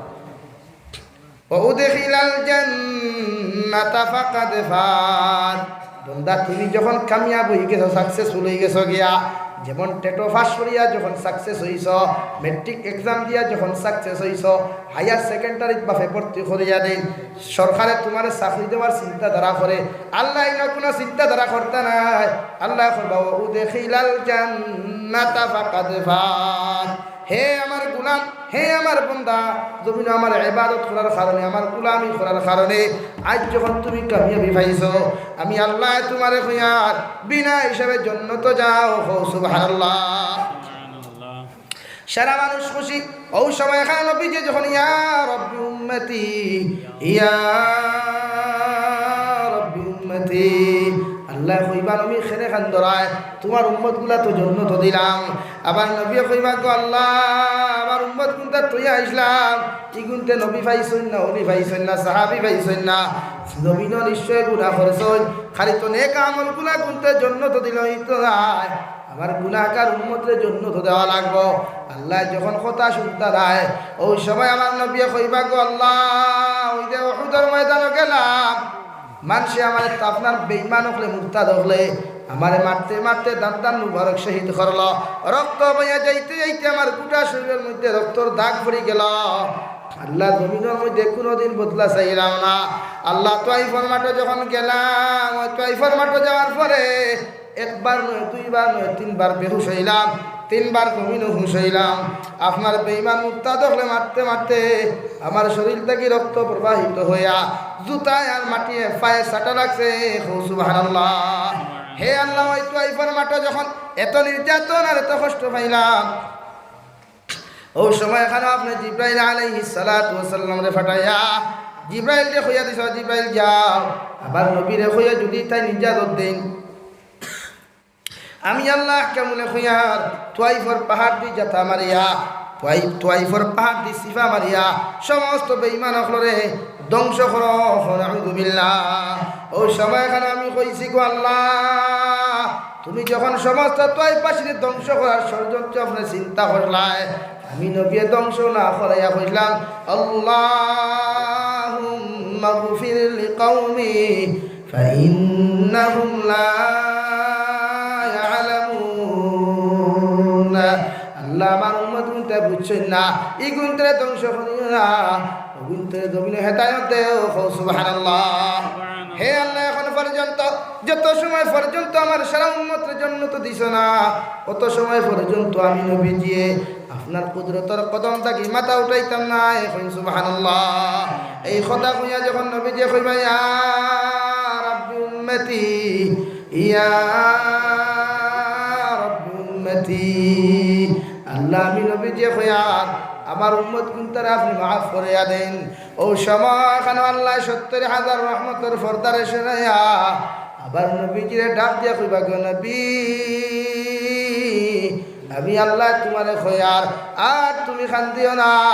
"ওয়া উদখিলাল জান্নাতা ফাকাদ ফাজ।" বন্দা, তুমি যখন কামিয়াব অই গেছো, সাকসেসফুল অই গেছো গিয়া, যেমন টেটো পাস করিয়া যখন সাকসেস অইছো, ম্যাট্রিক এক্সাম দিয়া যখন সাকসেস অইছো, হায়ার সেকেন্ডারিত বাফে ভর্তি করিয়া দেইন, সরকারে তোমারে চাকরি দেওয়ার চিন্তাধারা করে, আল্লায় ইনো কুনু চিন্তাধারা করতা নায়। আল্লায় করবা, "ওয়া উদখিলাল জান্নাতা ফাকাদ ফাজ।" হে আমার গোলাম, হে আমার বন্দা, জমিনো আমার ইবাদত করার কারণে, আমার গোলামি করার কারণে আইজ যখন তুমি কামিয়াবি পাইছো, আমি আল্লায় তোমারে কইয়ার বিনা হিসাবে জন্নতো যাও। কও সুবহানাল্লাহ। সারা মানুষ খুশি। অউ সময় খান নবীজি যখন, "ইয়া রব্বি উম্মতি, ইয়া রব্বি উম্মতি।" আল্লায় কইবা, "নবী, কেনে কান্দরায়? তোমার উম্মতগুলা তো জন্নতো দিলাম।" আবার নবীয়ে কইবা, "গো আল্লাহ, আমার উম্মতগুনতা থইয়া আইছলাম, ইগুনতে নবী পাইছইন না, অলি পাইছইন না, সাহাবী পাইছইন না। নবীনও নিশ্চয় গুনা করছইন, খালি তো নেক আমলগুলা গুনতে জন্নতো দিল, ই তো নায়।" আমার গুনাহগার উম্মতরে জন্নতো দেওয়া লাগবো। আল্লায় যখন কথা হুনতা নায়, অউ সময় আমার নবীয়ে কইবা, "গো আল্লাহ, অউ যে উহুদর ময়দানো গেলাম, মানষে আমারে তো আপনার বেইমান অকলে, মুরতাদ অকলে আমারে মারতে মারতে দান্দান মুবারক শহীদ করলো, রক্ত বইয়া যাইতে যাইতে আমার গোটা শরীরর মধ্যে রক্তর দাগ পড়ি গেলো। আল্লাহ, জমিনর মধ্যে কুনুদিন বদলা চাইলাম না।" আল্লাহ, তাইফর মাঠো যখন গেলাম, অউ তাইফর মাঠো যাওয়ার পরে একবার নয়, দুইবার নয়, তিনবার বেহুশ অইলাম, তিনবার জমিনো হুশ অইলাম। আপনার বেইমান মুরতাদ অকলে মারতে মারতে আমার শরীর থাকি রক্ত প্রবাহিত হইয়া জুতায় আর মাটিয়ে পায়ে চাটা লাগছে। কও সুবহানাল্লাহ। হে আল্লাহ, অউ তাইফর মাঠো যখন এত নির্যাতন আর এত কষ্ট পাইলাম, অউ সময় খানো আপনে জিব্রাইল আলাইহিস সালাতু ওয়াস সালামরে পাঠাইয়া জিব্রাইলরে কইয়া দিছো, "জিব্রাইল যাও।" আবার নবীরে কইয়া যদি তাইন ইজাজত দেইন, আমি আল্লাহ আহকামুল আখয়ার তাইফর পাহাড়দি জাতা মারিয়া, তাইফ, তাইফর পাহাড়দি চিপা মারিয়া সমস্ত বেইমান অকলরে ধ্বংস করো। নাউযুবিল্লাহ। অউ সময় খানো আমি কইছি, "গো আল্লাহ, তুমি যখন সমস্ত তাইফবাসীরে ধ্বংস করার ষড়যন্ত্র আপনে চিন্তা করলায়, আমি নবীয়ে ধ্বংস না করাইয়া কইলাম, 'আল্লাহুম্মাগফির লিকাওমি ফাইন্নাহুম লা ইয়ালামুন।'" আল্লাহ, আমার উম্মতগুনতে বুঝছইন না, ইগুনতরে ধ্বংস করিও না, অগুনতরে জমিনো হেদায়ত দেও। কও সুবহানাল্লাহ। হে আল্লাহ, এখন পর্যন্ত, যত সময় পর্যন্ত আমার সারা উম্মতরে জন্নতো দিছো না, অত সময় পর্যন্ত আমি নবীজিয়ে আপনার কুদরতর কদম থাকি মাথা উঠাইতাম না। এখন সুবহানাল্লাহ। এই কথা কইয়া যখন নবীজিয়ে কইবা, "ইয়া রাব্বি উম্মতি, ইয়া রাব্বি উম্মতি।" আল্লাহ, আমি নবীজিয়ে কইয়ার, আমার উম্মতগুনতারে আপনে মাফ করিয়া দেইন। অউ সময় খানো আল্লায় সত্তর হাজার রহমতর পর্দারে সরাইয়া আবার নবীজিরে ডাক দিয়া কইবা, "গো নবী, আমি আল্লায় তোমারে কইয়ার, আর তুমি কান্দিও না।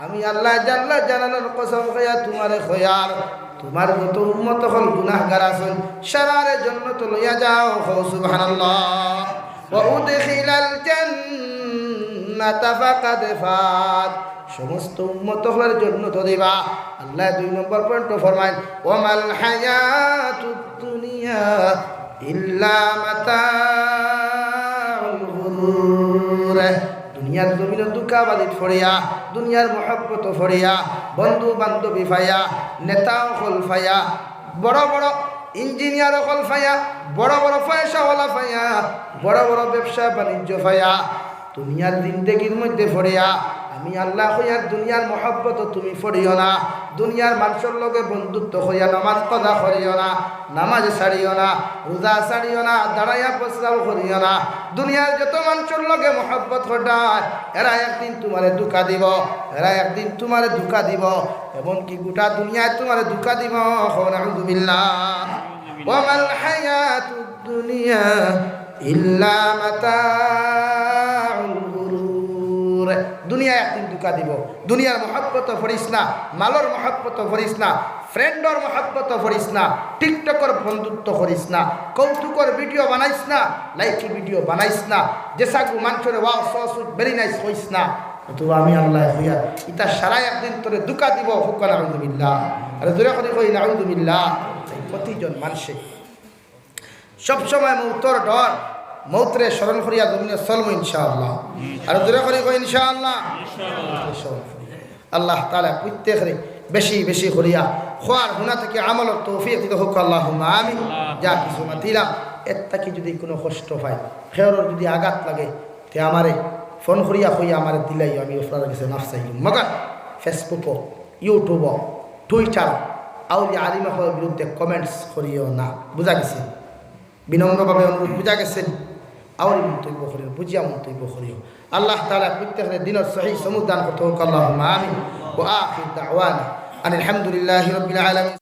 আমি আল্লাহ জাল্লা জালালর কসম খাইয়া তোমারে কইয়ার, তোমার যত উম্মত অকল গুনাহগার আছইন, সারারে জন্নতো লইয়া যাও।" কও সুবহানাল্লাহ। "ওয়া উদখিলাল জান্নাতা ফাকাদ ফাজ।" সমস্ত উম্মত অকলরে জন্নতো দিবা। আল্লায় দুই নম্বর পয়েন্টো ফরমাইন, "ওয়া মাল হায়াতুদ দুনিয়া ইল্লা মাতাউল গুরুর।" দুনিয়ার জমিনো ধুকাবাজিত পড়িয়া, দুনিয়ার মহব্বতো পড়িয়া, বন্ধু বান্ধবী পাইয়া, নেতা অকল পাইয়া, বড় বড় ইঞ্জিনিয়ার অকল পাইয়া, বড় বড় পয়সাওয়ালা পাইয়া, বড় বড় ব্যবসা বাণিজ্য পাইয়া, দুনিয়ার জিন্দেগির মধ্যে পড়িয়া আমি আল্লায় কইয়ার দুনিয়ার মহব্বত তুমি পড়িও না, দুনিয়ার মানষর লগে বন্ধুত্ব করিয়া নামাজ কাজা করিও না, নামাজ ছাড়িও না, রোজা ছাড়িও না, দাঁড়াইয়া প্রস্রাব করিও না। দুনিয়ার যত মানষর লগে মহব্বত করতায়, এরা একদিন তুমারে ধোঁকা দিবো, এরা একদিন তুমারে ধোঁকা দিবো, এমনকি গোটা দুনিয়ায় তুমারে ধোঁকা দিবো। কও নাউজুবিল্লাহ। ওয়া মাল হায়াতুদ দুনিয়া ইল্লা মাতাউল গুরুর। দুনিয়া একদিন ধোঁকা দিবো। দুনিয়ার মহব্বত করিস না, মালর মহব্বত করিস না, ফ্রেন্ডর মহব্বত করিস না, টিকটকর বন্ধুত্ব করিস না, কৌতুকর ভিডিও বানাইস না, লাইকি ভিডিও বানাইস না। যেসাগু মানষরে ওয়াও সসুদ ভেরি নাইস কইস না। তো আমি আল্লায় কইয়ার, ইতা সারা একদিন তোরে ধোঁকা দিবো। কও নাউজুবিল্লাহ। আরে জোরে করি কই নাউজুবিল্লাহ। প্রতিজন মানষে সবসময় মৌতর ডর, মৌতরে স্মরণ করিয়া জমিনে চলমু ইনশাআল্লাহ। আর জোরে করি কই ইনশাআল্লাহ। আল্লাহ তাআলা প্রত্যেকরে বেশি বেশি করিয়া কওয়ার হুনা থাকি আমলর তৌফিক দিতা হউক, আল্লাহুম্মা আমিন। যা কিছু মাতিলাম, এর থাকি যদি কুনু কষ্ট পাই, কেউরর যদি আঘাত লাগে, তে আমারে ফোন করিয়া কইয়া আমারে দিলাইও, আমি আপনারার গেছে মাফ চাইমু। মগর Facebook-ও, YouTube-ও, Twitter-ও আউলিয়া আলিম অকলর বিরুদ্ধে comments করিও না, বুঝা গেছে? বিনম্রভাবে অনুরোধ, বুঝা গেছে? আউলি মন্তব্য করিও, বুঝিয়া মন্তব্য করিও। আল্লাহ তাআলা প্রত্যেকরে দ্বীনর সহি সমুজ দান করতা হউক, আল্লাহুম্মা আমিন। ওয়া আখির দাওয়ানা আনিল হামদুলিল্লাহি রাব্বিল আলামিন।